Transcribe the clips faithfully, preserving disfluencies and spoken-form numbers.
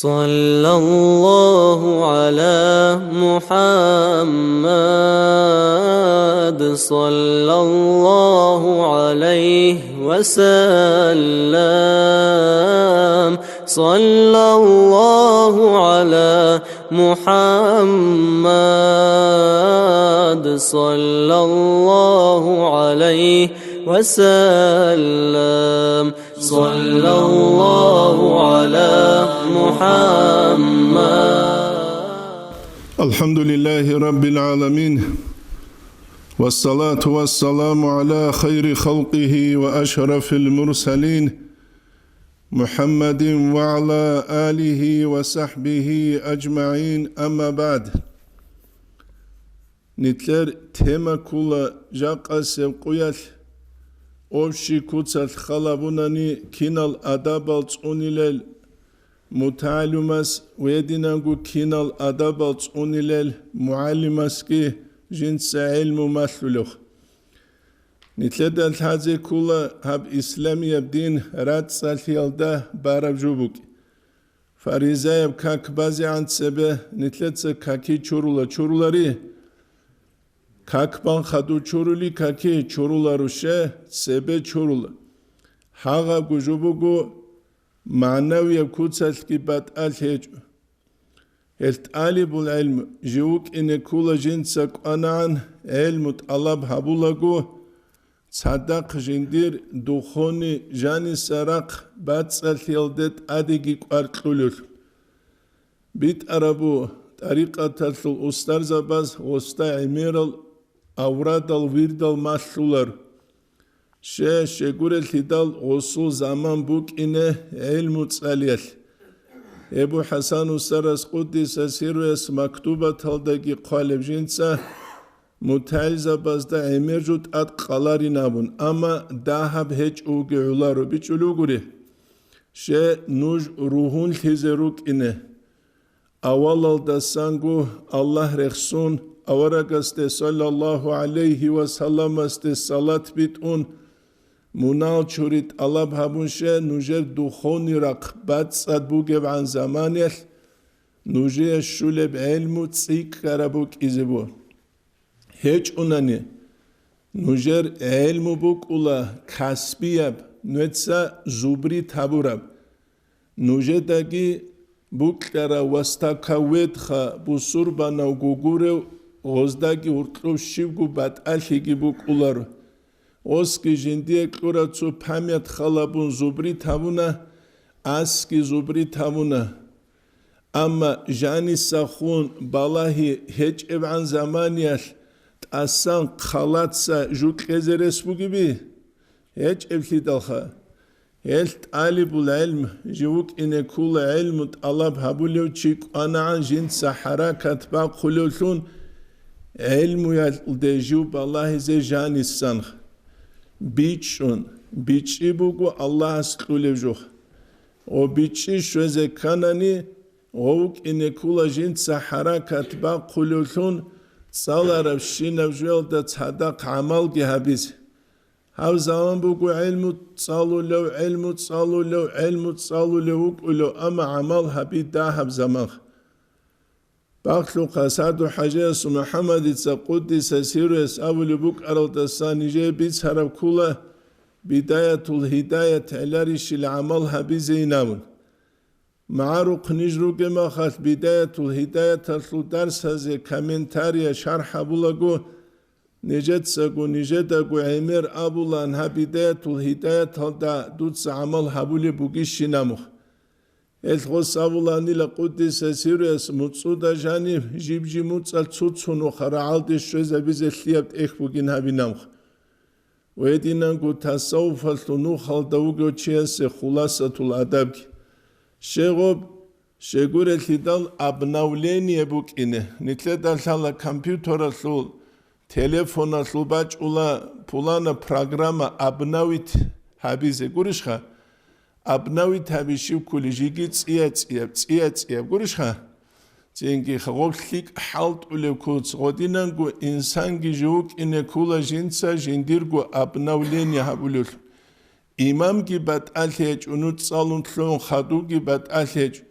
صلى الله على محمد، صلى الله عليه وسلم، صلى الله على محمد، صلى الله عليه وسلم. صلى الله على محمد. الحمد لله رب العالمين، والصلاة والسلام على خير خلقه وأشرف المرسلين، محمد وعلى آله وصحبه أجمعين، أما بعد. Нилъер тема ккола жакъасеб къуялъ, общий куцалъ халабунани кинал адабал цӀунилел мутагӀалимас ва гьединанго кинал адабал цӀунилел мугӀалимасги жинца гӀелму малъулев. Нилъеда лъазе ккола гьаб исламияб дин рацӀцӀалъиялда бараб жо букӀин. Фаризаяб как базегӀан цебе нилъеца каки чурула чурулари? Как бан хадув чурули каки чуруларуше, цебе чурула. Гьагъабго жо буго, магӀнавияб куцалъги батӀалъи гьечӀо. Гьелъ тӀалибул гӀелму жив вукӀине ккола жинца кӀванагӀан гӀелму тӀалаб гьабулаго, цадахъ жиндир духовный жаниса рахъ бацӀцӀалъиялде тӀадеги кӀвар кьулелъул. БитӀарабу тӀарикъаталъул устарзабаз гъосда гӀемерал аврадал вирдал малъулар. Ще, щегурелъидал гъосул заман букӀине гӀелму цӀалиялъ. Эбу ХӀасан устарас къуддиса сирруяс мактубаталдаги хъвалеб жинца мутагӀилзабазда гӀемер жо тӀад къаларин абун, амма дагьаб гьечӀо вугев гӀоларо бичӀчӀулев гури. Ще, нуж ругьунлъизе рукӀине. Авалалдасанго Аллагь рехсон, аварагасде саллаллагьу гӀалайгьи ва салламасде салат битӀун, мунагьал чури тӀалаб гьабунше нужер духовный рахъ бацӀцӀад бугебгӀан заманиялъ нужее щулеб гӀелму цӀикӀкӀараб букӀизе буго. ГьечӀунани, нужер гӀелму букӀула касбияб, нугьеца зубри табураб. Нужедаги букьарав ва стакав ведха бусурбанав гугурев гъоздаги гьуркьуб щибго батӀалъиги букӀуларо. Гъосги жиндие кьурав цо памят халабун зубри тавуна, асги зубри тавуна. Амма жаниса хун балагьи гьечӀебгӀан заманиялъ тӀасан хъалаца жукьезе рес бугеби? ГьечӀеблъидалха. Гьелъ тӀалибул гӀелм жив вукӀине ккола гӀелму тӀалаб гьабулев чи кӀванагӀан жинца хӀаракат бахъулевлъун, гӀелмуялде жив балагьизе жанисанха. БичӀчӀун, бичӀчӀи буго Аллагьас кьулев жух. О, бичӀчӀи щвезе кканани, гъов вукӀине ккола жинца хӀаракат бахъулевлъун, цӀаларабщинаб жоялда цадахъ гӀамалги гьабизе. Гьав заман буго гӀелму цӀалулев, гӀелму цӀалулев, гӀелму цӀалулев вукӀулев, амма гӀамал гьаби дагьаб заман. Бахълъухъа Саду ХӀажиясул МухӀаммадица къуддиса сирруяс абулеб букӀаралдасан нижее бицараб ккола, Бидаятул Гьидаят гӀеларищил гӀамал гьабизейин абун. МагӀарухъ ниж ругеб махалъ Бидаятул Гьидаяталъул дарсазе комментария шархӀ гьабулаго, нижецаго нижедаго гӀемер абулаан гьаб Бидаятул Гьидаяталда дуца гӀамал гьабулеб бугищин амухъ. Гьелъ гъос абулаанила къуддиса сирруяс муцӀуда жанив жиб-жиб муцӀал цуцун нухъа рагӀалде щвезабизе лъияб тӀехь бугин гьабин амухъ. Гьединанго тасаввуфалъул нухалда вугев чиясе хуласатул адабги. Щегъуб, щегурелъидал обновление букӀине, нилъеда лъала компьютералъул, телефоналъул бачӀула пулана программа обновить гьабизе гурищха? Обновить гьабищев ккули жиги цӀия-цӀияб, цӀия-цӀияб гурищха? Цинги гъоб лъикӀ хӀалтӀулев куц гъодинанго инсанги жив вукӀине ккула жинца жиндирго обновление гьабулев. Имамги батӀалъи гьечӀо, нуц цӀалун лъугӀун хадувги батӀалъи гьечӀо.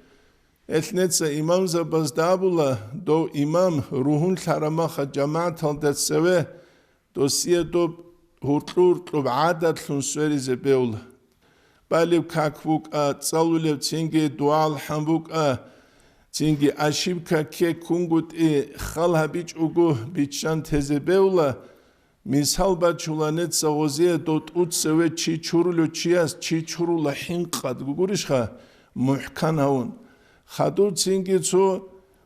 Гьелъ неца имамзабазда абула, дов имам ругьунлъарамаха жамагӀаталда цеве, досие доб гьуркьу-гьуркьуб гӀадатлъун сверизе бевла. Балеб как букӀа, цӀалулеб цинги дугӀал хӀан букӀа, цинги ошибка ккеккунгутӀи хал гьабичӀого биччан тезе бевла. Мисал бачула неца гъозие, дов тӀуцеве чи чурулев чияс чи чурула хӀинкъад гугурищха, мухӀкан гьавун. Хадув цинги цо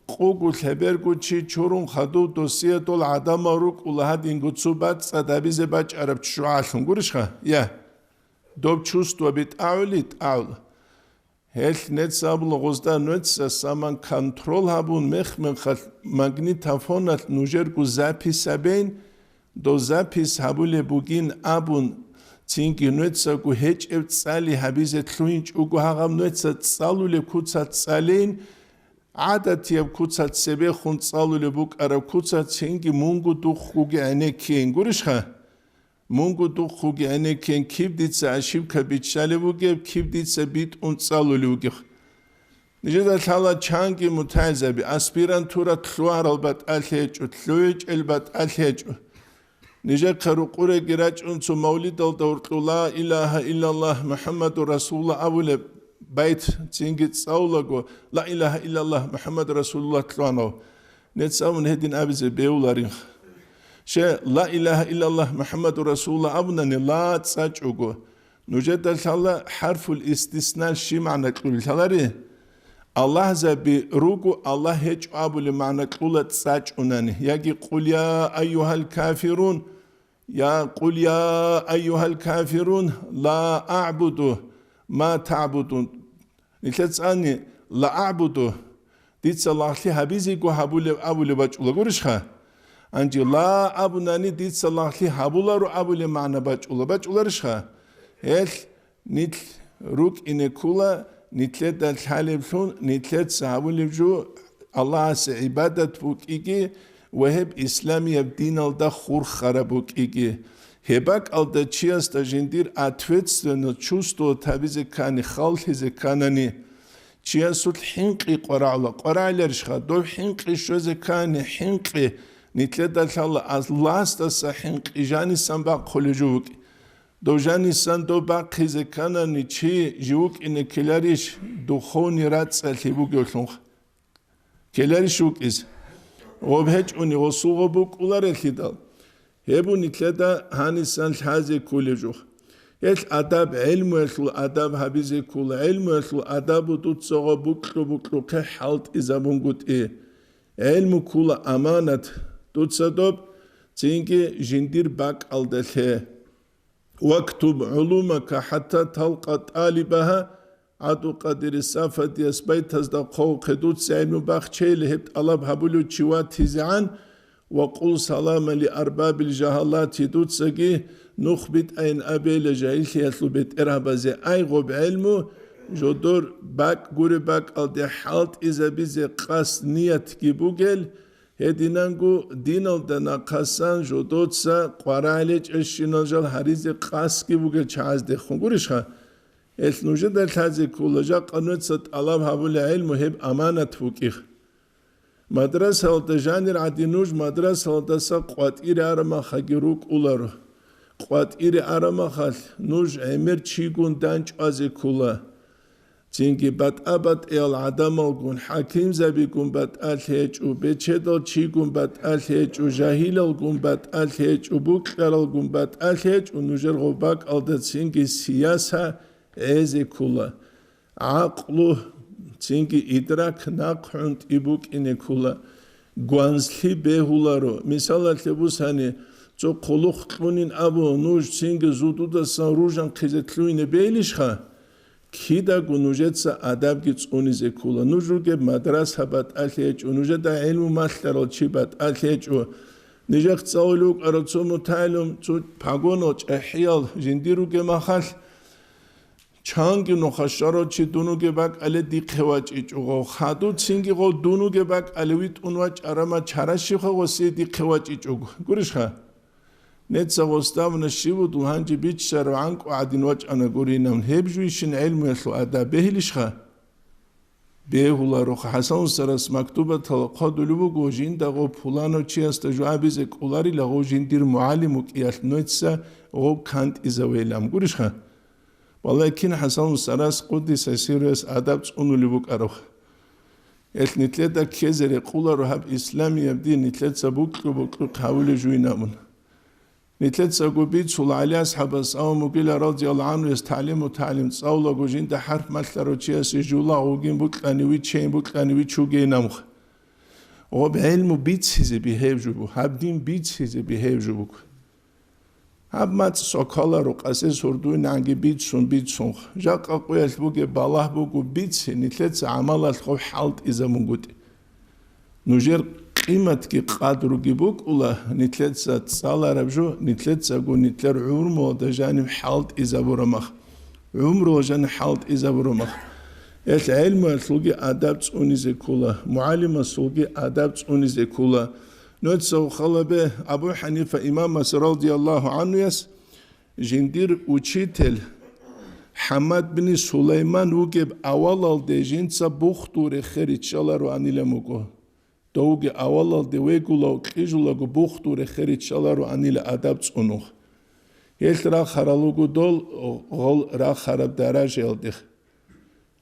къугу лъеберго чи чурун хадув досие дол гӀадамал рукӀула гьадинго цо бацӀцӀад гьабизе бачӀараб ччугӀалъун гурищха? Я. Доб чувство битӀагӀули тӀагӀула. Гьелъ неца абула гъозда нуца саман контрол гьабун мех-мехалъ магнитофоналъ нужерго запись гьабейин, дов запись гьабулеб бугин абун, цинги нуцаго гьечӀеб цӀали гьабизе лъугьинчӀого гьагъаб нуца цӀалулеб куца цӀалейин, гӀадатияб куца цебехун цӀалулеб букӀараб куца цинги мунго духъуги гӀенеккейин гурищха? Мунго духъуги гӀенеккейин, киб дица ошибка биччалеб бугеб, киб дица битӀун цӀалулев вугев. Нижеда лъала чанги мутагӀилзаби, аспирантура лъугьарал батӀалъи гьечӀо, лъугӀичӀел батӀалъи гьечӀо. Нижехъа рукъуреги рачӀун цо мавлидалда гьоркьу «Ла илагьа иллаллагь МухӀаммадур Расулуллагь» абулеб байт цинги цӀалулаго, «Ла илагьа иллаллагь МухӀаммадур Расулуллагь» лъугьанав. Нецавун гьедин абизе бевларин. Ще «Ла илагьа иллаллагь МухӀаммадур Расулуллагь» абунани, «ла» цӀачӀого. Нужеда лъала хӀарфул истисна щи магӀна кьули лъалари? Аллагьзаби руго, Аллагь гьечӀо абулеб магӀна кьула цӀачӀунани. Яги «Къул я айюгьал кафирун», я «Къул я айюгьал кафирун, ла аъбуду ма таъбудун». Нилъер цӀани «Ла аъбуду», дица лагълъи гьабизего гьабулеб абулеб бачӀула гурищха? Анжи «ла» абунани дица лагълъи гьабуларо абулеб магӀна бачӀула, бачӀуларищха? Гьелъ нилъ рукӀине ккула, нилъеда лъалеблъун, нилъеца гьабулеб жо Аллагьасе гӀибадат букӀиги ва гьеб исламияб диналда хурхараб букӀиги. Гьеб бакӀалда чиясда жиндир ответственность чувствовать гьабизе ккани, халлъизе кканани, чиясул хӀинкъи къварагӀула, къварагӀиларищха, дов хӀинкъи щвезе ккани, хӀинкъи, нилъеда лъала Аллагьасдаса хӀинкъи жанисан бахъулев жо вукӀи. Дов жанисан дов бахъизе кканани чи жив вукӀине ккеларищ, духовный рацӀцӀалъи бугевлъунха? Ккеларищ вукӀизе? Гъоб гьечӀони гъосул гъоб букӀуларелъидал. Гьеб нилъеда гьанисан лъазе кколеб жо. Гьелъ адаб, гӀелмуялъул адаб гьабизе ккола, гӀелмуялъул адабу дуца гъоб букьу-букьухъе хӀалтӀизабунгутӀи. ГӀелму ккола аманат, дуца доб цинги жиндир бакӀалда лъе. «Вактуб гӀулумака хӀатта талкъа тӀалибагьа», ГӀабдулкъадири Сафадияс байтазда хъвавухъе дуца гӀелму бахчейилан гьеб тӀалаб гьабулев чи ватизегӀан, «ва къул салама ли арбабил жагьалати», дуцаги нух битӀайин абейила жагьиллъиялъул бетӀергьабазе ай гъоб гӀелму, жодор бакӀ гуреб бакӀалде хӀалтӀизабизе къасд ниятги бугел, гьединанго диналда нахъасан жодоца къварагӀлечӀещинал жал гьаризе къасдги бугел чагӀаздехун гурищха? Гьелъ нужеда лъазе ккола, жакъа нуца тӀалаб гьабулеб гӀелму гьеб аманат букӀин. Мадрасалда жанир гӀадин нуж мадрасалдаса къватӀире арамахаги рукӀуларо. КъватӀире арамахалъ нуж гӀемер чигун дандчӀвазе ккола. Цинги батӀа-батӀиял гӀадамалгун, хӀакимзабигун батӀалъи гьечӀо, бечедал чигун батӀалъи гьечӀо, жагьилалгун батӀалъи гьечӀо, букьаралгун батӀалъи гьечӀо, нужер гъоб бакӀалда цинги сияса гӀезе ккола. ГӀакълу, цинги идрак нахъ гӀунтӀи букӀине ккола. Гванзлъи бегьуларо. Мисалалъе бусани, цо хъулухъ кьунин абу, нуж цинги зудудасан ружан хъизе лъугьине бегьилищха? Кидаго нужеца адабги цӀунизе ккола. Нуж ругеб мадраса батӀалъи гьечӀо, нужеда гӀилму малъарал чи батӀалъи гьечӀо. Нижехъ цӀалулев вукӀарав цо мутагӀилим, цо пагонал чӀахӀиял жиндир ругеб махалъ, чанги нуха щварав чи дун вугеб бакӀалде дихъе вачӀичӀого, хадув цинги гъов дун вугеб бакӀалде витӀун вачӀарама чара щивха гъосие дихъе вачӀичӀого. Гурищха? Неца гъосда абуна щивудул гьанже биччарав гӀанкӀу гӀадин вачӀана гуринан, гьеб жуйищин гӀелмуялъул адаб бегьилищха? бегьуларо. ХӀасанул Сарас мактубатал хъвадулеб буго, жинда гъов пуланав чиясда жо абизе кӀоларила, гъов жиндир мугӀалим вукӀиялъ нуеца гъов кантӀизавейилан. Гурищха? Валлагь, кин ХӀасанул Сарас, къуддиса сирругьу, адаб цӀунулеб букӀараб. Гьелъ нилъеда ккезе рекъоларо гьаб исламияб дин, нилъеца букьу-букьухъ гьавулеб жуйин абун. Нилъецаго бицула ГӀали асхӀабас, абун бугила радияллагьу гӀанхуяс, тагӀлиму тагӀлим цӀалулаго жинда хӀарп малъарав чиясе жула гъугин букьани, вичейин букьани, вичугейин абун. Гъоб гӀелму биццизе бигьеб жо буго, гьаб дин биццизе бигьеб жо буго. Гьаб мацӀ соколаро, къасес гьурдуйнанги бицун-бицун. Жакъа къуялъ бугеб балагь буго бици, нилъеца гӀамалалъ гъоб хӀалтӀизабунгутӀи. Нужер къиматги къадруги букӀула нилъеца цӀалараб жо, нилъецаго нилъер гӀумруялда жаниб хӀалтӀизабурамах. ГӀумруялда жаниб хӀалтӀизабурамах. Гьелъ гӀелмуялъулги адаб цӀунизе ккола, мугӀалимасулги адаб цӀунизе ккола. Нуца халабе Абу ХӀанифа имамас радияллагьу гӀанхуяс жиндир учитель ХӀаммад бин Сулайман вугеб авалалде жинца бухтул рехе риччалароанилан буго. Довги авалалде вегулав кьижулаго бухтул рехе риччалароанила адаб цӀунун. Гьелъ рахарал руго дол гъол рахараб даражаялдех.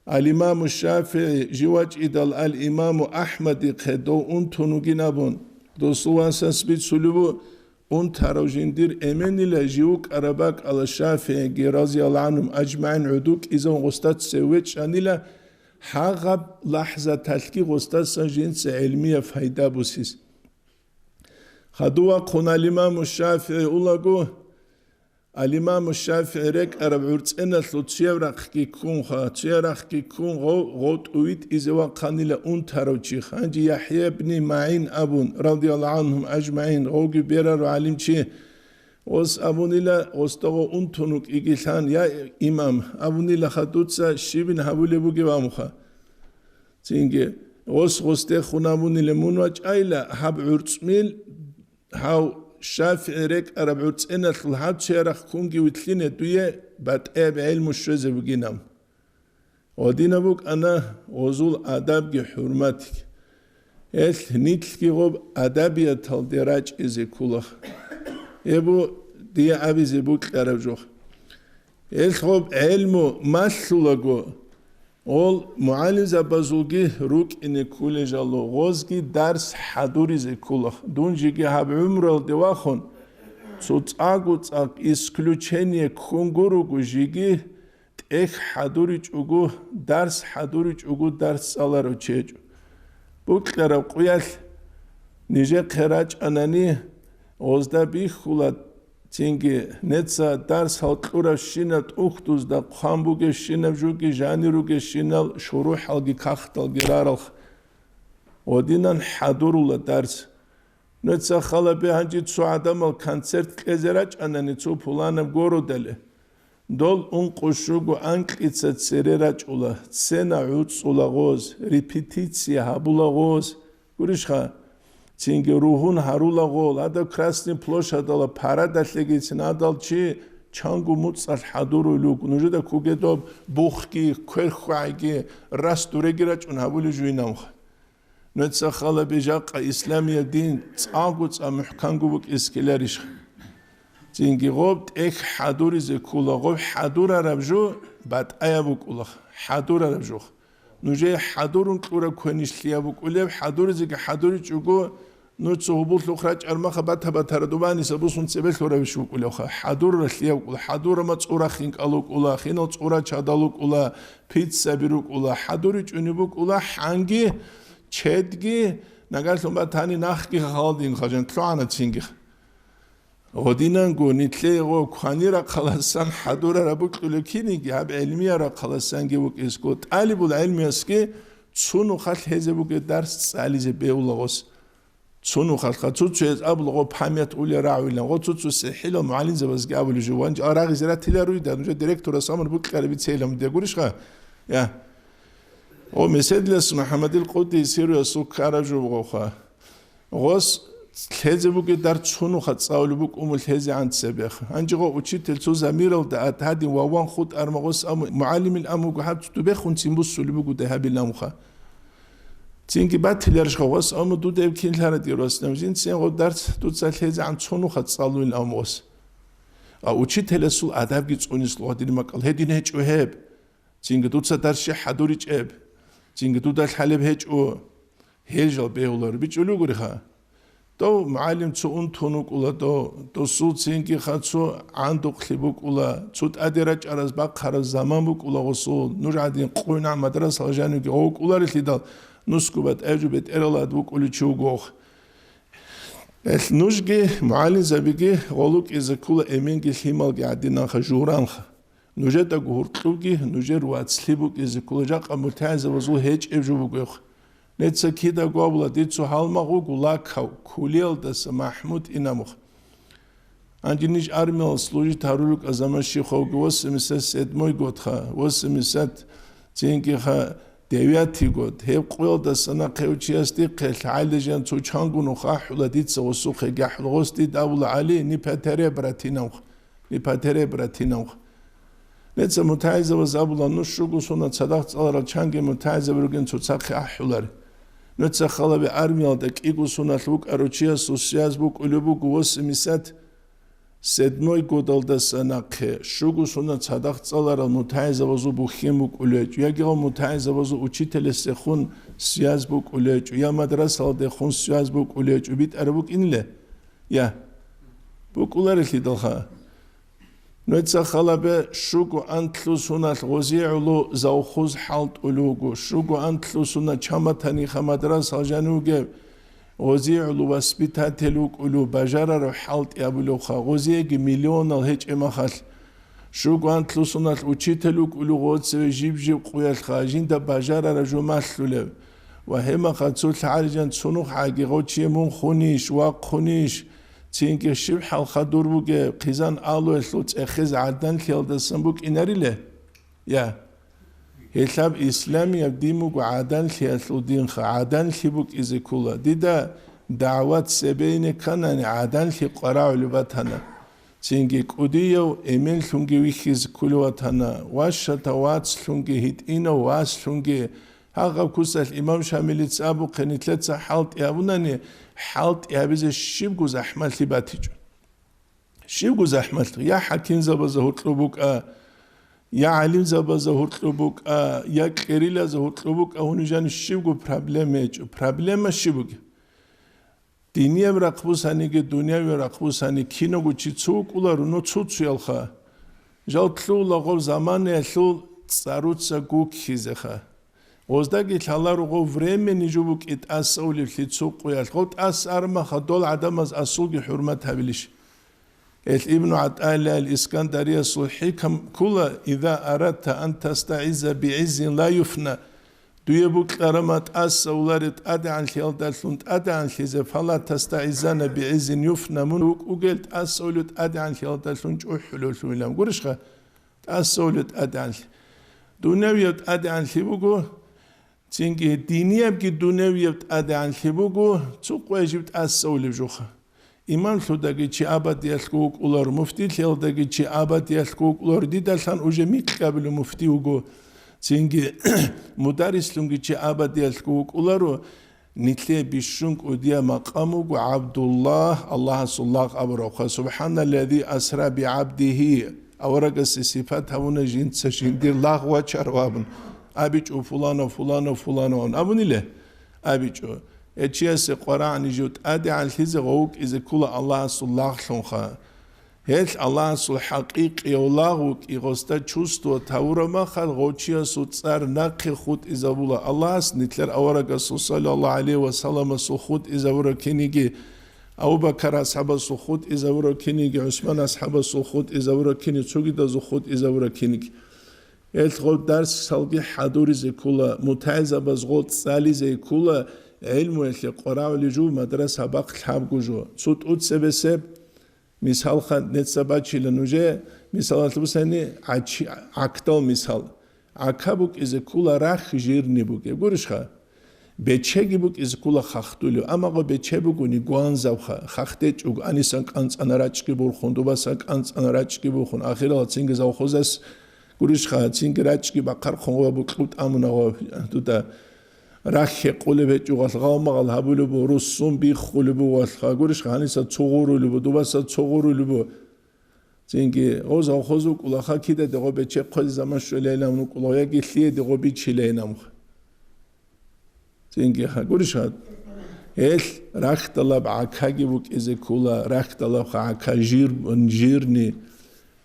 Ал-Имаму ШафигӀи жив вачӀидал Ал-Имаму АхӀмадихъе дов унтун вугин абун, досул васас бицулеб бу, унтарав жиндир эменила жив вукӀараб бакӀала ШафигӀиги, разияллагьу гӀанхум ажмагӀин, гӀодукӀизавун гъосда цеве чӀанила, гьагъаб лахӀзаталъги гъосдасан жинца гӀелмияб пайда бусис. Хадув вахъун Ал-Имаму ШафигӀи улаго, Ал-Имаму ШафигӀи рекӀараб гӀурцӀеналъул цуяб рахъги ккунха, цуяб рахъги ккун гъов, гъов тӀувитӀизе вахъанила унтарав чихъ. Гьанже ЯхӀя ибни МагӀин абун, радияллагьу гӀанхум ажмагӀин, гъовги берарав гӀалимчи, гъос абунила, гъосда гъов унтун вукӀигилъан, я имам, абунилаха дуца щибин гьабулеб бугеб абунха. Цинги, гъос гъосдехун абунила, мун вачӀайила гьаб гӀурцӀмил, гьав ШафигӀи рекӀараб гӀурцӀеналъул гьаб чеярахъ ккунги вилълъине дуе батӀияб гӀелму щвезе бугинаб. Гъодинаб букӀана гъозул адабги хӀурматги. Гьелъ нилъги гъоб адабияталде рачӀизе ккола. Гьеб бу дие абизе букьараб жо. Гьелъ гъоб гӀелму малъулаго, гъол мугӀалимзабазулги рукӀине кколей жало, гъозги дарс хӀадуризе ккола. Дун жеги гьаб гӀумруялде вахун, цоцӀаго цӀакъ исключение ккун гуруго, жеги тӀехь хӀадуричӀого, дарс хӀадуричӀого, дарс цӀаларав чи гьечӀо. Букьараб къуялъ нижехъе рачӀанани, гъозда бихьула, цинги неца дарсал кьуравщинаб тӀухьдузда хъван бугевщинаб жуги жанир ругевщинал шурухӀалги кагъталги раралха. Гъодинан хӀадурула дарс. Нуца халабе гьанже цо гӀадамал концерт кьезе рачӀанани цо пуланаб городале. Дол ункъо-щуго анкьица цере рачӀула, сцена гӀуцӀула гъоз, репетиция гьабула гъоз. Гурищха? Цинги ругьун гьарула гъол, гьадаб Красный площадала парадалъегицин гьадал чи чанго муцӀалъ хӀадуруй луг. Нужеда кугедоб бухги, кверхвагӀиги, рас дуреги рачӀун гьабулей жуйнавха. Нуца халабе жакъа исламияб дин цӀакъго цӀа мухӀканго букӀискеларищха? Цинги гъоб тӀехь хӀадуризе ккула, гъоб хӀадурараб жо батӀаяб букӀула, хӀадурараб жо. Нужее хӀадурун кьураб квеналъ лъияб букӀулеб, хӀадуризеги хӀадуричӀого, нуца гьубуллъухъ рачӀармаха бата-батара дубаниса бусун цебе лъуравищ букӀулевха. ХӀадуралъ лъияб букӀула, хӀадурама цӀура хинкӀал вукӀула, хинал цӀура чадал вукӀула, пиццаби рукӀула, хӀадуричӀуни букӀула, хӀанги, чедги, нагагьлъун батани нахги халадин хъажан лъугӀана цинги. Гъодинанго нилъее гъо кванира хъаласан хӀадурара букьулев киниги, гьаб гӀелмияра хъаласанги вукӀесго, тӀалибул гӀелмиясги цунухъалъ гьезе бугеб дарс цӀализе бегьула гъос. Цунухъалъха цуцуяз абула гъо памят уле рагӀуилан, гъо цуцу сихӀила мугӀалимзабазги абулеб жо, ванж арагъизе ратиларуй да, нужа директорас амр букьараб бицейилан дегурищха? Я. О, меседилас МухӀаммадил Къуддиси сирругьу ккараб жо бугоха. Гъос лъезе бугеб дарс цунуха цӀалулеб букӀумул лъезегӀан цебех. Гьанже гъо учитель цо замиралда ат гьадин ваван хутӀарма гъос аму-, мугӀалимил амуго гьаб цо дубехун цин буссулеб бугодай гьабил амуха. Цинги батиларищха, вас, амма дуда гьеб кин лъарадир, вас, жинцин гъо дарс дуца лъезегӀан цо нуха цӀалуйин, амма вас. А учителасул адабги цӀунис лугьадин макъал гьедин гьечӀо гьеб. Цинги дуца дарс щай хӀадуричӀеб? Цинги дуда лъалеб гьечӀо. Гьел жал бегьулар бичӀулев гуриха. Дов мугӀалим цо унтун вукӀула, дов, досул цинги ха цо гӀандухълъи букӀула, цо тӀаде рачӀараз бахъараб заман букӀула гъосул, нуж гӀадин къуйна мадрасала жанивги гъов вукӀуларелъидал, нусго батӀаяб жо бетӀералад вукӀулев чи вугох. Гьелъ нужги, мугӀалимзабиги гъолукӀизе ккула эменги лъималги гӀадинанха жугьранха. Нужедаго гьуркьубги, нужер вацлъи букӀизе ккола, жакъа мутагӀилзабазул гьечӀеб жо бугоха. Неца кидаго абула, дицо гьалмагъ вуго лакав, кулиялдаса МахӀмуд инамуха. Гьанже ниж армиялъ служить гьарулукӀа заман щихъавги восемьдесят седьмой годха, восемьдесят цинкиха девятый год. Гьеб къоялдаса нахъе учияс дихъе лъагӀалдежан цо чангу нух ахӀула дица гъосухъе гахӀул гъос дид абула, ГӀали, не потеряй, братинавха. Не потеряй, братинавха. Неца мутагӀилзабаз абула, ну щуго сунат цадахъ цӀаларал чанги мутагӀилзаби ругин цоцахъе ахӀулари. Нуца халаби армиялда кӀиго суналъ вукӀарав чиясул связь букӀулеб буго восемьдесят седьмой годалдаса нахъе, щуго сунат цадахъ цӀаларал мутагӀилзабазул бухьен букӀулечӀо, яги гьав мутагӀилзабазул учителесехун связь букӀулечӀо, я мадрасалдехун связь букӀулечӀо, битӀараб букӀиниле? Я. БукӀуларелъидалха. Нуца халабе щуго анлъу суналъ гъозие гӀоло завхоз хӀалтӀулев вуго, щуго анлъу суна чаматаниха мадрасал жанивгев гъозие гӀоло воспитатель вукӀулев, бажарарав хӀалтӀи абулевха, гъозиеги миллионал гьечӀеб махалъ. Щуго анлъу суналъ учитель вукӀулев гъоцеве жиб-жиб къуялъха, жинда бажарараб жо малъулев. Ва гьеб махалъ цо лъагӀалижан цо нух гӀаги гъочие мун хунищ, вахъунищ, цинги щиб хӀалха дур бугеб, хъизан алуялъул цӀехез гӀаданлъиялдасан букӀинариле? Я. Гьелъаб исламияб дин буго гӀаданлъиялъул динха, гӀаданлъи букӀизе ккола. Дида дагӀват цебейне кканани, гӀаданлъи къварагӀулеб батана. Цинги кӀудияв эменлъунги вихьизе кколев ватана, ващата вацлъунги, гьитӀинав васлъунги. Гьагъаб кусалъ имам Шамилица абухъе, нилъеца хӀалтӀи гьабунани, хӀалтӀи гьабизе щибго захӀмалъи батичӀо. Щибго захӀмалъ, я хӀакимзабазда гьоркьоб букӀа, я гӀалимзабазда гьоркьоб букӀа, я кьерилазда гьоркьоб букӀа, гьунижани щибго проблема гьечӀо. Проблема щиб бугеб? Динияб рахъ бусаниги, дунявияб рахъ бусани киного чи цо вукӀуларо, ну цо-цоялха. Жал лъугьула гъов заманаялъул цӀаруца гуккизеха. Гъоздаги лъаларо гъов времени жо букӀи тӀаса улеблъи цо къуялъ. Гъов тӀаса армаха дол гӀадамаз асулги хӀурмат гьабилищ? Ил Ибну ГӀатаиллагьил Искандариясул хӀикам ккола: «Иза арадта ан тастагӀизза бигӀиззин ла юфна». Дуе букьарама тӀаса улари тӀадегӀанлъиялдалъун тӀадегӀанлъизе, «фала тастагӀиззанна бигӀиззин юфна», мун вукӀугел тӀаса улев тӀадегӀанлъиялдалъун чӀухӀулевлъугьилан. Гурищха? ТӀаса улев тӀадегӀанлъи. Дунявияб тӀадегӀанлъи буго, цинги диниябги дунявияб тӀадегӀанлъи буго, цо къважиб тӀаса улеб жоха. Имамлъудаги чи абадиялъго вукӀулар, муфтилъиялдаги чи абадиялъго вукӀулар, дидалъан уже микьабилев муфти вуго, цинги мударрислъунги чи абадиялъго вукӀуларо, нилъее бищун кӀудияб макъам вуго ГӀабдуллагь, Аллагьасул лагъ абурабха, «СубхӀаналлази асра бигӀабдигьи», аварагасе сипат гьабуна жинца жиндир лагъ вачарав абун, абичӀо, «Фуланов, фуланов, фуланов», абун абуниле? АбичӀо. Гьев чиясе къварагӀани жо тӀадегӀанлъизе гъов вукӀизе ккола Аллагьасул лагълъунха. Гьелъ Аллагьасул хӀакъикъияв лагъ вукӀи, гъосда чувствовать гьавураб махал гъов чиясул цӀар нахъе хутӀизабула Аллагьас, нилъер аварагасул саллаллагьу гӀалайгьи ва салламасул хутӀизабураб киниги, Абу Бакар асхӀабасул хутӀизабураб киниги, ГӀусман асхӀабасул хутӀизабураб кини, цогидазул хутӀизабураб киниги. Гьелъ гъоб дарсалги хӀадуризе ккола, мутагӀилзабаз гъо цӀализе ккола, гӀилмуялъе къварагӀули жу, мадраса бахъ лъабго жу. Цо тӀуцебесеб мисалха неца бачила нужее, мисалалъ бусани гӀач-, гӀакдал мисал. ГӀака букӀизе ккола рахь жирни бугеб. Гурищха? Бечеги букӀизе ккола хахтулев, амма гъо бече бугони гванзабха, хахтечӀого, анисан кӀанцӀана рачӀги бурхун, дубасан кӀанцӀана рачӀги бурхун, ахирал цинги завхозас гурищха, цинги рачӀги бахъархъун ва букьу тӀамуна ва дуда. Рахь гьекъулеб гьечӀо, гъалгъалмагъал гьабулеб буго, руссун биххулеб буго, гъалха гурищха, гьаниса цо гъурулеб буго, дубаса цо гъурулеб буго. Цинги гъоз гъавхоз вукӀулаха, кидаде гъо бече хъвезе заман щвелайилан вукӀула, яги лъиеде гъо бичилайилан. Цинги гьа, гурищха, гьел рахьдалаб гӀакаги букӀизе ккола, рахьдалабха гӀака жир, жирни,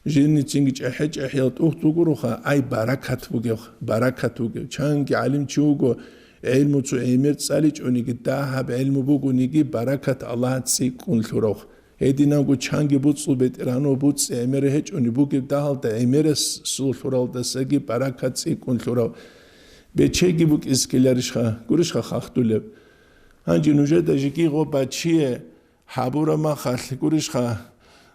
жирницинги чӀехӀе-чӀехӀиял тӀухьдул гуроха, ай, баракат бугев, баракат бугев. Чанги гӀалимчи вуго, гӀелму цо гӀемер цӀаличӀониги, дагьаб гӀелму бугониги, баракат Аллагьас цӀикӀкӀун лъурав. Гьединавго чанги буцӀцӀул бетӀергьанав буцӀцӀи гӀемер гьечӀони бугеб дагьалда гӀемерасул лъуралдасаги баракат цӀикӀкӀун лъурав. Бечеги букӀискеларищха, гурищха хахтулеб. Гьанже нужеда жеги гъо бачие гьабураб махалъ гурищха,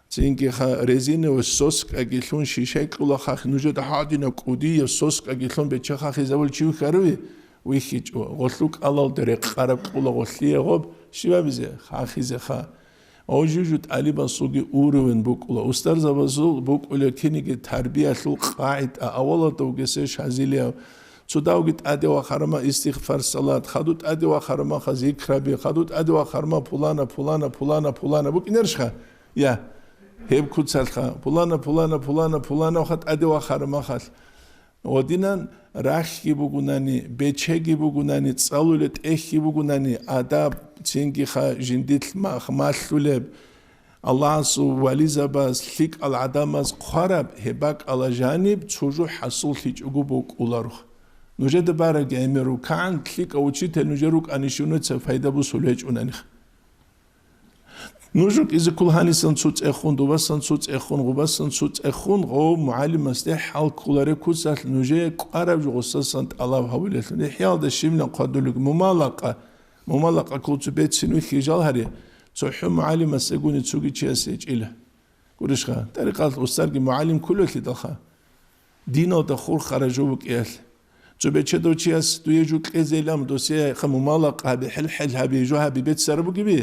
цинги ха резиновый соскаги лъун шишай кьула хахи, нужеда гьадинаб кӀудияб соскаги лъун бече хахизабул чи вихьаруви? ВихьичӀо, гъолъу кӀалалда рекъараб кьула гъолъие гъоб, щибабизе? Хахизе ха. Гъо жужу тӀалибасулги уровень букӀула, устарзабазул букӀула киниги тарбиялъул къагӀида, авалалда вугесе шазилияв. Цо давги тӀаде вахарама истигъфар салат, хаду тӀаде вахарама ха зикраби, хаду тӀаде вахарама пулана, пулана, пулана, пулана букӀинарищха? Я, гьеб куцалъха, пулана, пулана, пулана, пулана ха тӀаде вахарама халъ. Гъодинан рахьги бугунани, бечеги бугунани, цӀалулеб тӀехьги бугунани, адаб, цинги ха жиндилъ мах-, малъулеб, Аллагьасул вализабаз, лъикӀал гӀадамаз хъвараб гьеб бакӀала жаниб цо жо хӀасуллъичӀого букӀуларо. Нужеда барабги гӀемеру, кагӀан лъикӀав учитель нужер рукӀани щунуца пайда бусул гьечӀунанихъ. Нуж рукӀизе ккола гьанисан цо цӀехун, дубасан цо цӀехун, гъубасан цо цӀехун, гъов мугӀалимасде хӀал кколареб куцалъ нужее кӀвараб жо гъосасан тӀалаб гьабулелъул. РихӀиялда щибилан хъвадулеб мумалакъа, мумалакъа ккола цо бецин вихьи жал гьари, цохӀо мугӀалимасдегуни цоги чиясе гьечӀила. Гурищха, тӀарикъалъ устарги мугӀалим кколелъидалха. Диналда хурхара жо букӀиялъ. Цо бечедав чияс дуе жо кьезейилан досие хъа мумалакъ гьаби, хӀел-хӀел гьаби, жо гьаби беццараб бугеби?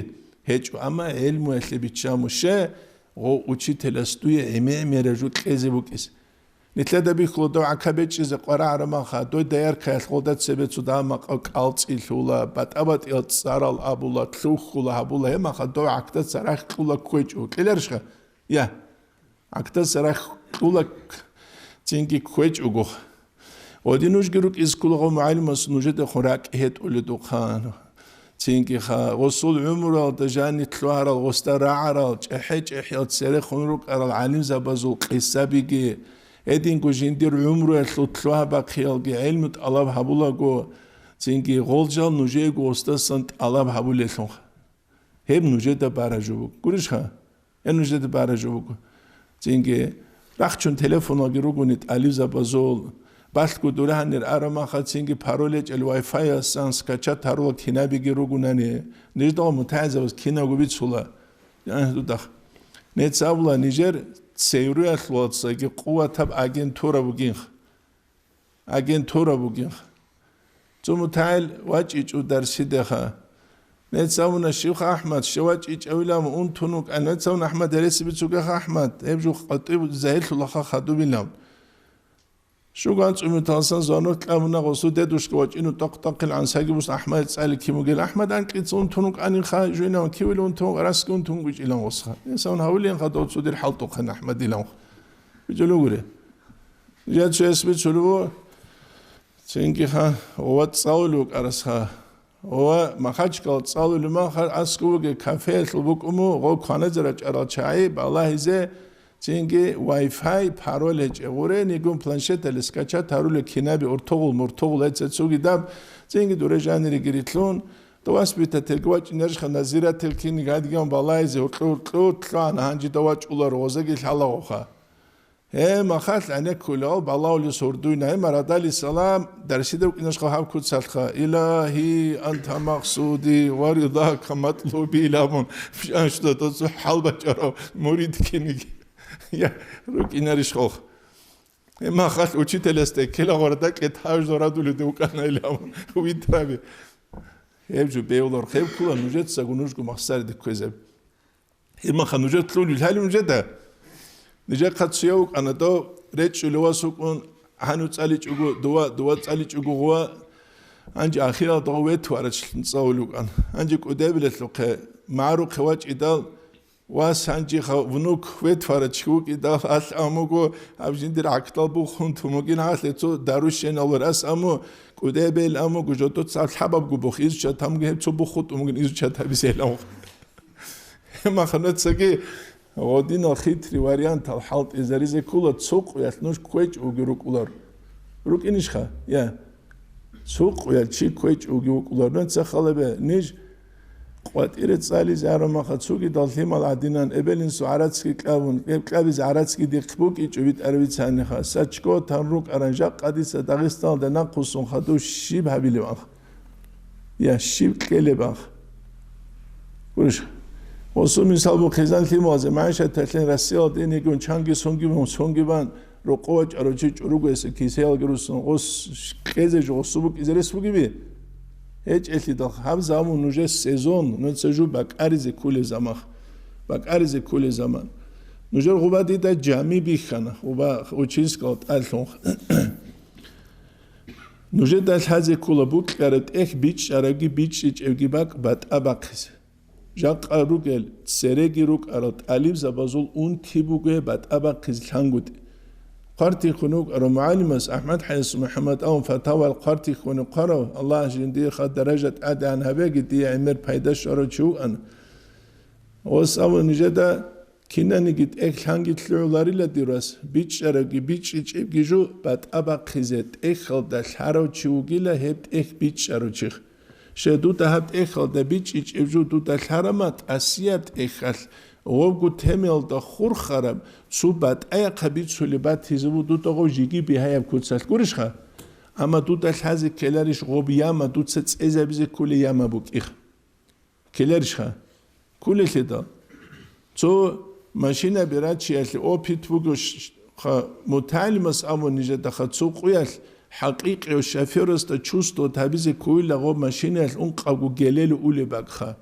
ГьечӀо, амма гӀелмуялъе бичча муше, гъо учителас дуе гӀемер-гӀемераб жо кьезе букӀис. Нилъеда бихьула дов гӀака бечӀчӀизе къварагӀарамаха, дой дояркаялъ гъолда цебе цо дагьаб макъав кӀалцӀилъула, батӀа-батӀиял цӀарал абула, лъухьула, гьабула, гьебмаха дов гӀакда царахь кьула кквечӀо. Кьеларищха? Я. ГӀакда царахь кьула, цинги кквечӀого. Гъоди нужги рукӀиз ккулаго мугӀалимас нужедехун ракӀ гьетӀуледухъан. Цинги ха, гъосул гӀумруялда жанир лъугьарал, гъосда рагӀарал, чӀехӀе-чӀехӀиял церехун рукӀарал гӀалимзабазул къисабиги, гьединго жиндир гӀумруялъул лъугьа-бахъиялги гӀелму тӀалаб гьабулаго, цинги гъол жал нужеего гъосдасан тӀалаб гьабулелъулха. Гьеб нужеда бара жо буго. Гурищха? Гьеб нужеда бара жо буго. Цинги рахчун телефоналги ругони тӀалибзабазул, балъго дур гьанир арамаха цинги пароль гьечӀел Wi-Fi-ясан скачат гьарула кинабиги ругунани, ниждала мутагӀилзабаз кинабго бицула. Я, дудах. Нецабула нижер ЦРУ-ялъулацаги къуватаб агентура бугинха. Агентура бугин. Цо мутагӀил вачӀичӀо дарсидеха. Нецавуна, щивха АхӀмад, щив вачӀичӀавилан унтун вукӀа. Нецавуна АхӀмад гьереси бицугеха АхӀмад, гьеб жо къватӀиб загьирлъулаха хадубилан. Щуган цӀумиталсан звонок кьабуна, гъосул дедушка вачӀину тӀокъ-тӀокъил гӀансаги бус АхӀмад цӀали кимугел. АхӀмад анкьица унтун вукӀанинха, жуйнав кивил унтун, расги унтун гучӀилан гъосха. Нецавун гьавилинха дов цо дир хӀалтӀухъан АхӀмадиланха. БичӀулугури. Жа цояс бицулев, цинги ха, ва цӀалулев вукӀарас ха. Ва Махачкала цӀалулев ман ха, аскӀовеги кафеялъул букӀуму, гъо кваназара чӀарал чагӀи балагьизе, цинги Wi-Fi пароль гьечӀе. Гъуре нигун планшетали скачат гьарулел кинаби уртугъул-муртугъул гьеца цугидаб, цинги дуре жанириги рилълъун, то воспитательги вачӀинарищха, надзиратель киниги гьадиган балагьизе гьоркьор-гьоркьор лъугьана, гьанжида вачӀулар гъозаги лъалагъоха. Гье, махалъ гӀенеккулев балагьулес гьурдуйна, гье, марадали салам, дарсида вукӀинашха гьаб куцалъха, Илагьи, анта макъсуди ва ридака матлуби, илабун, пшаншда доцу хӀалбачӀарав мурид киниги. Я, рукӀинарищ хох. Гье, махалъ учителясда ккела гъорда кьетӀ гьавжо радулида вукӀана, илабун, витраби. Гьеб жо бевлар, хеб ккула нужецаго нужго махсариде кквезаб. Гьебмаха нужер лъулел гьалин нужеда. Нижехъа цуяв вукӀана, дов речӀчӀулев вас вукӀун, гьанив цӀаличӀого дова, дова цӀаличӀого гъова, Гьанже ахиралда гъов ветварачилъун цӀалулев вукӀана. Гьанже кӀудебилелъухъе, магӀарухъе вачӀидал, вас гьанжеха внук ветварачи вукӀидал, алъ амуго, гьаб жиндир гӀакдал бухун тумугин гьалъе цо дарущенал рас аму, кӀудебел амуго, жодоца лъабабго бух изучат гьамуго, гьеб цо буху тумугин изучат гьабизел амуго. Гьемаханацаги гъодинал хитри вариантал хӀалтӀизаризе ккола, цо къуялъ нуж кквечӀ уги рукӀулар. РукӀинищха? Я. Цо къуялъ чи кквечӀ уги вукӀулар. Нуца халабе, ниж къватӀире цӀализе гьарамаха цогидал лъимал гӀадинан, эбел-инсу гӀарацги кьабун, кьеб-кьабизе гӀарацги дихъ букӀичӀо битӀарабицаниха. Сачго тан рукӀаран жакъа дица Дагъистаналда нахъвуссун хадув щиб гьабилеб анха? Я, щиб кьелеб анха? Гурищ. Гъосул мисал бу хъизан лъималазе, магӀишаталъен Россиялда инегун чанги сонги бун, сонги бан, рокъов вачӀарав чи чӀуруго эсе кисеялги руссун, гъос кьезе жо гъосу букӀизе рес бугиби? ГьечӀелъидал гьаб замун нужер сезон, нуца жу бакӀаризе кколеб замах. БакӀаризе кколеб заман. Нужер гъуба дида жами бихьана, гъуба учительскал тӀалъун. Нужеда лъазе ккола букьараб тӀехь бичӀчӀарабги бичӀчӀичӀебги бакӀ батӀа бахъизе. Жакъа ругел, цереги рукӀарал тӀалибзабазул унти бугеб батӀа бахъизе лъангутӀи. Хъвартихьун вукӀарав мугӀалимас АхӀмад ХӀайс МухӀаммад авун фатавал хъвартихьуни хъварав, Аллагь жиндиеха даража тӀадегӀан гьабеги, дие гӀемер пайда щварав чи вукӀана. Гъос абун нижеда, кинаниги тӀехь лъанги лъугӀуларила дир вас, бичӀчӀарабги бичӀчӀичӀебги жо батӀа бахъизе тӀехьалда лъарав чи вугила гьеб тӀехь бичӀчӀарав чих. Щай дуда гьаб тӀехьалда бичӀчӀичӀеб жо дуда лъарама тӀасияб тӀехьалъ, гъобго темаялда хурхараб, цо батӀаяхъа бицулеб батизе ву дуда гъов жеги бигьаяб куцалъ гурищха? Амма дуда лъазе ккеларищ гъоб яма дуца цӀезабизе кколей яма букӀих? Ккеларищха? Кколелъидал. Цо машинаби рачиялъе опыт буго ш-, ха, мутагӀалимас абун нижедаха цо къуялъ хӀакъикъияв шофёрасда чувствовать гьабизе ккойила гъоб машинаялъ ункъабго гелелев улеб бакӀха.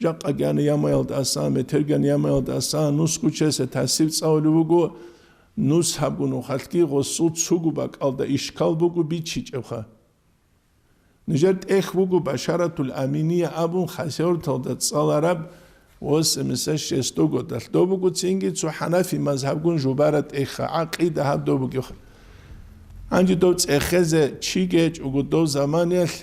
Жакъа-гьана ямаялда асан, метер-гьана ямаялда асан, нус гучасе тасиб цӀалулев вуго, нус гьабгун ухалъги гъосул цугу бакӀалда ишкал буго бичичӀебха. Нижер тӀехь вуго Башаратул Аминия абун хасавюрталда цӀалараб восемьдесят шестого годалъ. Доб буго цинги цо хӀанафи мазгьабгун жубараб тӀехьа, гӀакъида гьаб доб бугебха. Гьанже дов цӀехезе чи гьечӀого дов заманиялъ,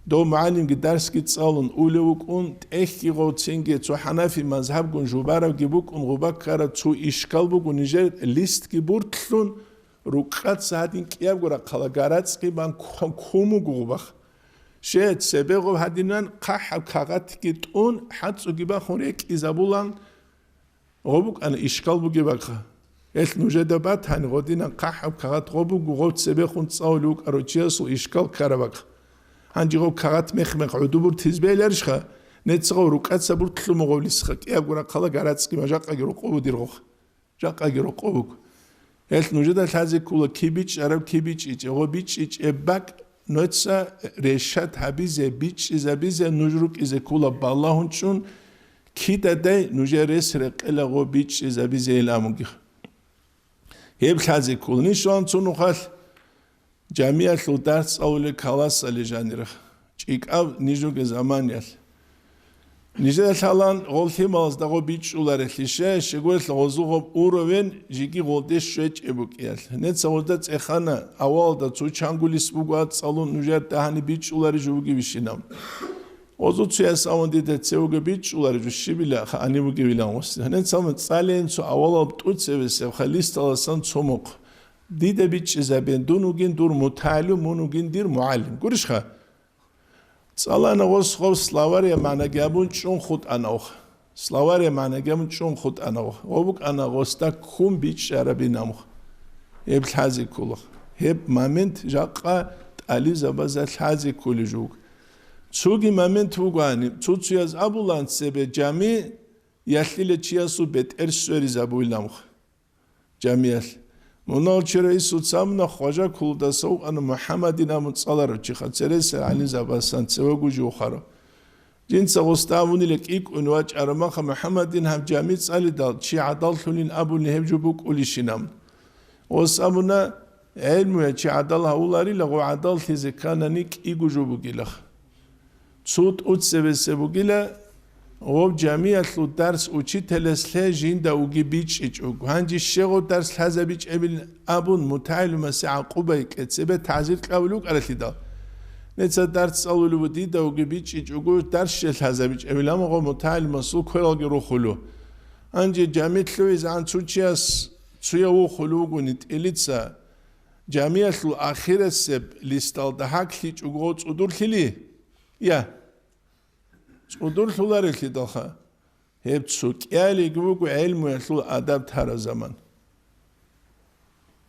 дов мугӀалимги дарсги цӀалун улев вукӀун, тӀехьги гъов цинги цо хӀанафи мазгьабгун жубарабги букӀун гъуба ккараб цо ишкал буго, нижер листги буртлъун, рукъаца гьадин кӀиябго рахъала гарацӀги бан ккун, ккун буго гъубах. Щай цебе гъоб гьадинан хъахӀаб кагъатги тӀун, хӀацӀуги бахун рекӀизабулан, гъоб букӀана ишкал бугеб бакӀха. Гьелъ нужеда батани, гъодинан хъахӀаб кагъат гъоб буго, гъоб цебехун цӀалулев вукӀарав чиясул ишкал ккараб бакӀха. Гьанже гъоб кагъат мех-мех гӀодобур тизбеларищха? Нецаго рукъаца буртлъун буго гъоблисха, кӀиябго рахъала гарацӀги мажакъаги рокъов буго дир гъох. Жакъаги рокъов буго. Гьелъ нужеда лъазе ккола киб бичӀчӀараб, киб бичӀчӀичӀеб, гъо бичӀчӀичӀеб бакӀ нуца решат гьабизе, бичӀчӀизабизе нуж рукӀизе ккола балагьун чӀун, кидадай нужер рес рекъела гъо бичӀчӀизабизейилан бугех. Гьеб лъазе ккола. Ниж щван цо нухалъ жамиялъул дарс цӀалулел каласале жанирах, чӀикӀаб нижуге заманиялъ. Нижеда лъалан гъол лъималазда гъо бичӀчӀуларелъи, щай щегоялъ гъозул гъоб уровень жеги гъолде щвечӀеб букӀиялъ. Нецца гъозда цӀехана, авалда цо чангулис буго ацӀцӀалун нужер дагьани бичӀчӀулари жо бугебищинаб. Гъозул цояс авун дида цевуге бичӀчӀулари жо щибила гьаниб бугевилан гъоси. Нецаун цӀалейин цо авалал тӀуцевесев халисталасан цо мухъ. Дида бичӀчӀизабен, дун вугин дур мутагӀалим, мун вугин дир мугӀалим. Гурищха? ЦӀалана гъос гъов словария магӀнаги абун чӀун хутӀана гъох. Словария магӀнаги абун чӀун хутӀана гъох. Гъов букӀана гъосда ккун бичӀчӀарабин амух. Гьеб лъазе кколах. Гьеб момент жакъа тӀализабазда лъазе кколей жуг. Цоги момент вугоани, цо-цояз абулан цебе жами, ялъила чиясул бетӀер сверизабуйламха. Жамиялъ. Мунал чира исуца амна хважа кулдаса вукъана МухӀаммадин абун цӀаларав чиха цересел гӀалимзабасан цеве гужи ухарав. Жинца гъоста абунила кӀикӀкӀун вачӀараб маха МухӀаммадин гьаб жами цӀалидал чи гӀадаллъулин абуни гьеб жо букӀулищинаб. Гъос абуна, ГӀелмуя чи гӀадал гьавуларила, гъо гӀадаллъизе кканани кӀиго жо бугилах. Цо тӀуцебесеб бугила, гъоб жамиялъул дарс учителяс лъе жинда уги бичӀчӀичӀого. Гьанже щегъо дарс лъазабичӀебилин абун, мутагӀилумасе гӀакъуба йикӀе, цебе тазир кьабулев вукӀаралъидал. Неца дарс цӀалулев ву, дида уги бичӀчӀичӀого, дарс щел лъазабичӀебилан гъо мутагӀилумасул квералги рухулев. Гьанже жами лъугӀизегӀан цо чияс цуяв вухулев вугони тӀилица, жамиялъул ахирасеб листалда гьаклъичӀого цӀудурлъили? Я, цӀудурлъуларелъидалха, гьеб цо кӀиялиги буго гӀелмуялъул адаб тараб заман.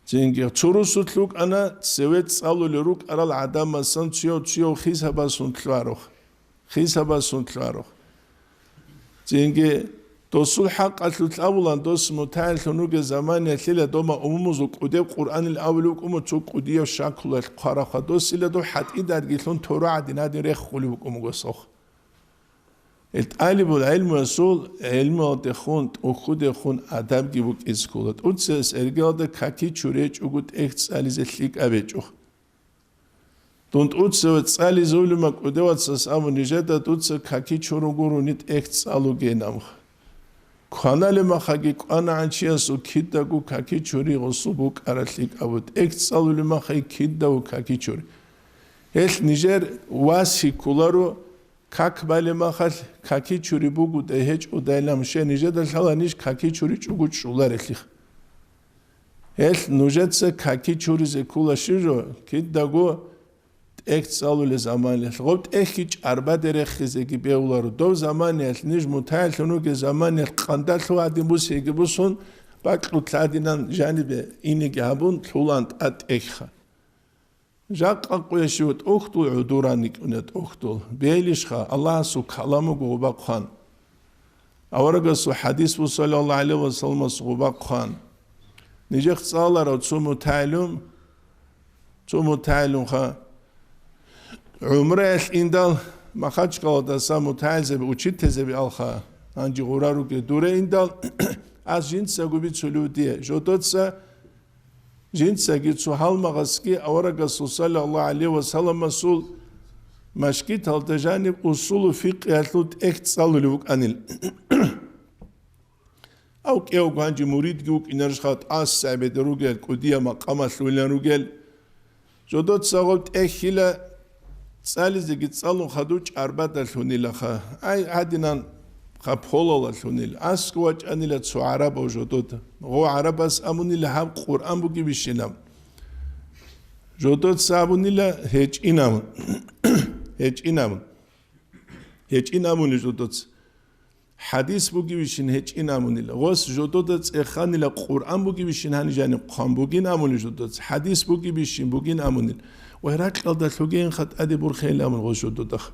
Цинги цо русулъ вукӀана, цеве цӀалулел рукӀарал гӀадамасан цуяв-цуяв хисабасун лъугьарухъ. Хисабасун лъугьарухъ. Цинги досул хӀакъалъулъ абулан, дос мутагӀиллъун вугеб заманиялъила дома умумузул кӀудеб Къуръанил абулев вукӀума, цо кӀудияв шакулалъ хъварахъа досила дов хӀатӀидарги лъун торо гӀадин гьадин реххулев вукӀумуго сохъ. Ил тӀалибул гӀелмуясул гӀелмуялдехун, тӀухьудехун адабги букӀизе ккола. ТӀуцес эргелалда каки чуречӀого тӀехь цӀализе лъикӀаб гьечӀо. Дун тӀуцеве цӀализе вулима кӀудевацас абун нижеда дуца каки чуругуруни тӀехь цӀалугейин абун. Кваналеб махаги кӀванагӀан чиясул кидаго каки чури гъосул букӀаралъи кӀабу, тӀехь цӀалулеб махаги кидаго каки чури. Гьелъ нижер васи кколаро, как балеб махалъ каки чури бугодай гьечӀодайилан, щай нижеда лъала ниж каки чури чӀугу чӀуларелъих. Гьелъ нужеца каки чуризе ккола щиб жо, кидаго тӀехь цӀалулел заманиялъ. Гъоб тӀехьги чӀарбаде рехизеги бегьуларо. Дов заманиялъ, ниж мутагӀилъун вугеб заманиялъ къандалъув гьадин бусеги бусун, бакьулъ гьадинан жанибе инеги гьабун, лъулан тӀад тӀехьха. Жакъа къуяшив тӀохьдул гӀодоран йикӀуна тӀохьдул. Бегьилищха, Аллагьасул калам буго гъоба хъван. Аварагасул хӀадис буго, саллаллагьу гӀалайгьи ва салламас, гъоба хъван. Нижехъ цӀаларав цо мутагӀилум, цо мутагӀилумха, гӀумраялъ индал, Махачкаладаса мутагӀилзаби, учительзаби алха, гьанже гъура ругел дуре индал, ас жинцаго бицулев дие, жодоца Жинцаги цо гьалмагъасги аварагасул саллаллагьу гӀалайгьи ва салламасул машгиталда жаниб усулу фикъгьиялъул тӀехь цӀалулев вукӀанил. Ав кӀевго гьанже муридги вукӀинарищха, тӀаса гӀебеда ругел, кӀудияв макъамалъулин ругел. Жодоца гъоб тӀехьила цӀализеги цӀалун хадув чӀарбадалъунилаха. Ай, гьадинан хъа полалалъунил. АскӀов вачӀанила цо гӀарабав жодода. Гъо гӀарабас абунила гьаб Къуръан бугебищинаб? Жодоца абунила гьечӀин абун. ГьечӀин абун. ГьечӀин абуни жодоца. ХӀадис бугебищин гьечӀин амунила. Гъос жодода цӀеханила Къуръан бугебищин гьанижани хъван бугин амуни жодоца. ХӀадис бугебищин бугин амунила. Ва ракьалда лъугейин хатӀаде бурхейин амун гъос жододах.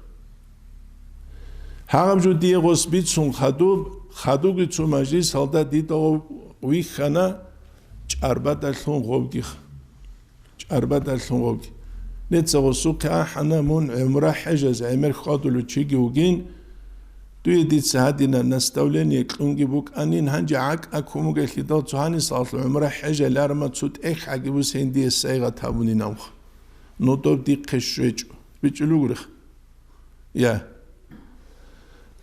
Гьагъаб жо дие гъос бицун хадуб, хадуги цо мажлисалда дида гъов вихьана чӀарбадалъун гъовгих. ЧӀарбадалъун вугин. Неца гъосухъе ахӀана, мун гӀумра хӀежазе гӀемер хьвадулев чиги вугин, дуе дица гьадина наставление кьунги букӀанин, гьанже гӀакӀа кумугелъидал цо гьанисалъ гӀумра хӀежаларма цо тӀехьаги бусейин дие сайгъат гьабунин амха. Нодоб дихъе щвечӀо. БичӀулугурих. Я.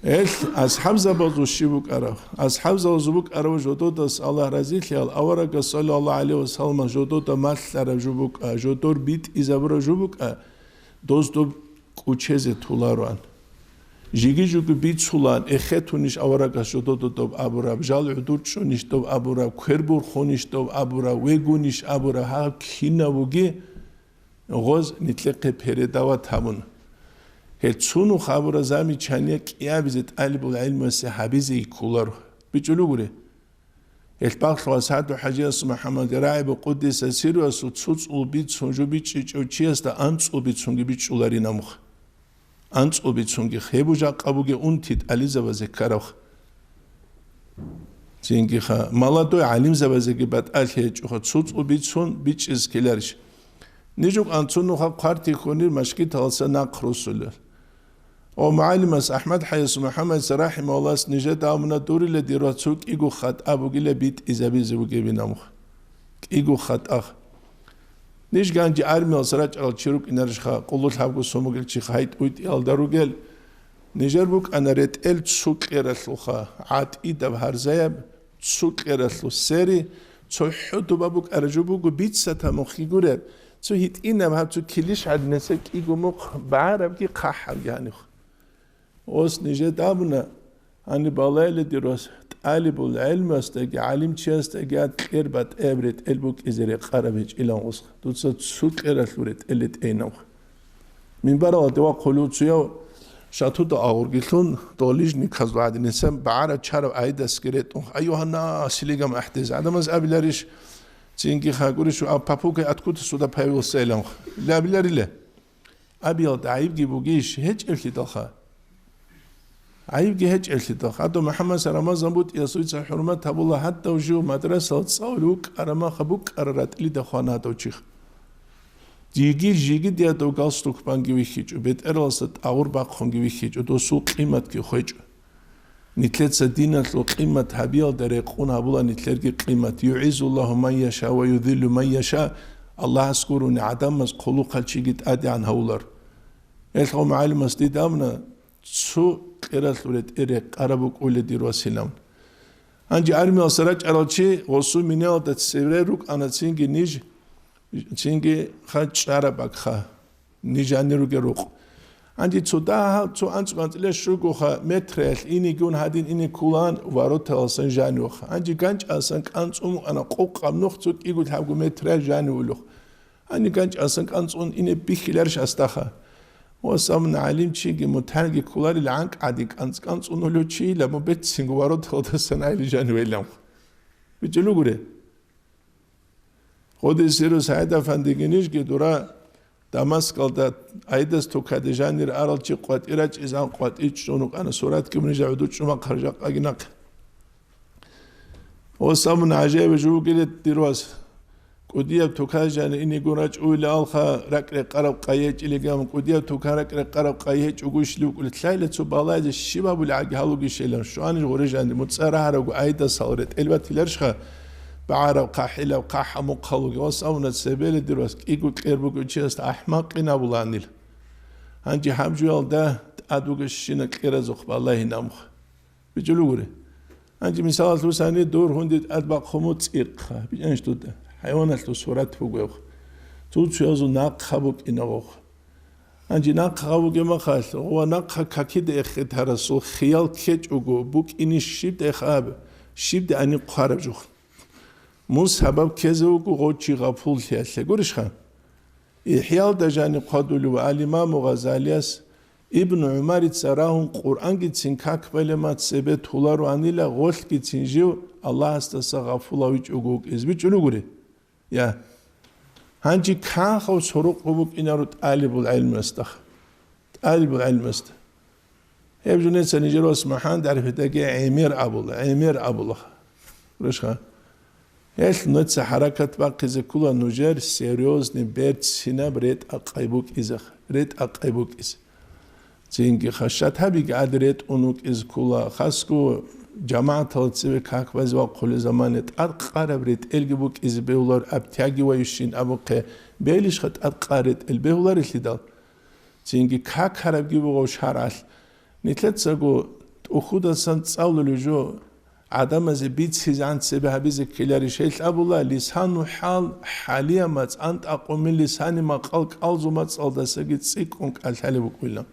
Гьел асхӀабзабазул щиб букӀараб? АсхӀабзабазул букӀараб жододас Аллагь разилъаял аварагас саллаллагьу гӀалайгьи ва саллама жодода малъараб жо букӀа, жодор битӀизабураб жо букӀа, доз доб кӀучезе толароан. Жиги-жуги бицулаан, эхетунищ аварагас жодода доб абураб, жал гӀудур чӀунищ доб абураб, квер бурхунищ доб абураб, вегунищ абураб, гьаб кинабуги Гъоз нилъехъе передават гьабун. Гьел цунухъ абураб замечание кӀиабизе тӀалибул гӀилмуясе гьабизе кколаро. БичӀулугури. Гьел балъугъас гьадур ХӀажияс МухӀаммад РагӀиб Къуддиса сирруясул цо цӀул бицун жо бичӀчӀичӀев чиясда анцӀул бицунги бичӀчӀуларин амух. АнцӀул бицунги гьеб жакъа бугеб унти тӀализабазе ккараб. Цингиха, молодой гӀалимзабазеги батӀалъи гьечӀоха, цо цӀул бицун бичӀчӀиз ккеларищ? Нижук анцӀунуха хъвартихьунир машгиталаса нахъ русулел. О, мугӀалимас АхӀмад ХӀаяс МухӀаммадица рахӀимагьуллагьас нижеда абуна дурила дир ва цо кӀиго хатӀа бугила битӀизабизе бугебин амух. КӀиго хатӀа. Ниж ганжи армиялъ рачӀарал чи рукӀинарищха, къуллъабго сомугел чи хайтӀуйтӀиялда ругел? Нижер букӀана ретӀел цу кьералъулха, гӀатӀидаб гьарзаяб, цу кьералъул сери, цо хӀудуба букӀара жо буго бица тамухъги гуреб, цо гьитӀинаб гьаб цо килищ гӀадинаса кӀиго мухъ багӀарабги хъахӀабги гьанивха. Ос нижеда абуна, гьаниб балайла дир вас, тӀалибул гӀелмасдаги гӀалимчиясдаги гьад кьер батӀаяб ретӀел букӀизе рекъараб гьечӀилан гъосха. Дуца цу кьералъул ретӀел ретӀейнавха. Минбаралде вахъулев цуяв шатуда агъургилъун, долижниказул гӀадинасан багӀараб чараб гӀайдасги ретӀунха: «Айюгьаннас, лигам ахӀдиз», гӀадамаз абиларищ, цинги хагурищ, а папугай откуда сюда появился иланха? Лабиларила. Абиялда гӀайибги бугищ гьечӀеблъидалха? ГӀайибги гьечӀеблъидалха. Гьадав МухӀаммад Рамазан бутӀиясуйца хӀурмат гьабула, гьадав жив мадрасал цӀалулев вукӀарамаха букӀара ратӀлида хвана гьадав чиха. Диги жиги диадав галстук банги вихьичӀо, бетӀераласа тӀагъур бахъунги вихьичӀо, досул къиматги хвечӀо. Нилъеца диналъул къимат гьабиялда рекъун гьабула нилъерги къимат. «ЮгӀиззуллагьу ман яша ва юзиллу ман яша», Аллагьас гурони гӀадамаз хъулухъал чиги тӀадегӀан гьавулар. Гьелъго мугӀалимас дида абуна, цо кьералъул ретӀел рекъараб букӀула дир василан. Гьанже армиялъа рачӀарал чи гъосул минаялда цевре рукӀана цинги ниж, цинги ха чӀараб бакӀха. Ниж жанир ругел рукъ. Гьанже цо дагьаб, цо анцӀ-анцӀила щугоха метраялъ инигун гьадин ине ккулаан вороталасан жанивха. Гьанже ганчӀаласан кӀанцӀун вукӀана къокъаб нух цо кӀиго лъабго метраял жанивулухъ. Гьаниб ганчӀаласан кӀанцӀун ине бихьиларищ гьасдаха? Ва самун гӀалимчиги мутагӀилги кколарил гӀанкӀ гӀадин кӀанцӀ-кӀанцӀун улев чийила, мун беццинго вороталдасан айли жанивайиланха. БичӀчӀулугури. Гъодисерус гьайдафандеги нижги дура Дамаскалда айдас тукаде жанир арал чи къватӀи рачӀизан къватӀи чӀун вукӀана, суратги мунижа гӀуду чӀумахъ гьаржакъаги нахъе. Ва самун гӀажаиб жугилет дир вас. КӀудияб туказ жани инигун рачӀуйла алха ракӀ-рекъараб къайгьечӀилигам, кӀудияб тукан ракӀ-рекъараб къайгьечӀугуйщилив кӀулетлъайла цо балайзе щиб абули гӀаги гьалугищилан, щуаниж гъуре жанди муцӀа рагьарагу айдасал ретӀел батиларшха, багӀараб хъахӀилаб хъахӀа мухъалуги ва самуна цебеле дир вас кӀиго кьер бугев чиясда ахӀмакъин абуланил. Гьанже гьаб жуялда тӀад вугещина кьеразухъ балагьинамха. БичӀулугури. Гьанже мисалалъ бусани дур гьунди тӀад бахъуму цӀикъха, бичӀанищ дуда, хӀайваналъул сурат бугевха. Цуцуязул нахъа букӀинагъухъ. Гьанже нахъа бугеб махалъ, гъова нахъа какида эхетарасул хиял ккечӀого букӀини щиб дехаб, щиб де ани хъвараб жух. Мус гьабаб ккезе вуго гъов чи гъапуллъиялъе. Гурищха? ИхӀялда жани хъвадулев ал-Имаму Гъазалияс, Ибн ГӀумарица рагьун Къуръангицин как балема цебе тулароанила гъолъгицин жив Аллагьасдаса гъафулав вичӀого вукӀиз бичӀулугури. Я. Гьанже канхав сорокъ букӀинаро тӀалибул гӀелмасда. ТӀалибул гӀелмасда. Гьеб жунеца нижер вас махӀан дарфидаги гӀемер абула, гӀемер абула. Гурищха? Гьелъ нуца хӀаракат бахъизе ккула нужер серьёзный берцинаб ретӀа-къай букӀизех, ретӀа-къай букӀизе. Цинги хашат гьабиги гӀад ретӀун вукӀизе ккула, хасго жамагӀатал цеве как базе вахъулел замане тӀадкъараб ретӀелги букӀизе бегьулар аб тяги вайищин абухъе, белищха тӀадкъар ретӀел бегьуларелъидал? Цинги какарабги бугъав шаргӀалъ. Нилъецаго тӀухьудасан цӀалулев жо, гӀадамазе бицизегӀан цебе гьабизе ккеларищ гьелъ абула, лисану хӀал хӀалия мацӀан тӀакъумил лисани макъал кӀалзу мацӀалдасаги цӀикӀкӀун кӀалъалеб букӀуйилан.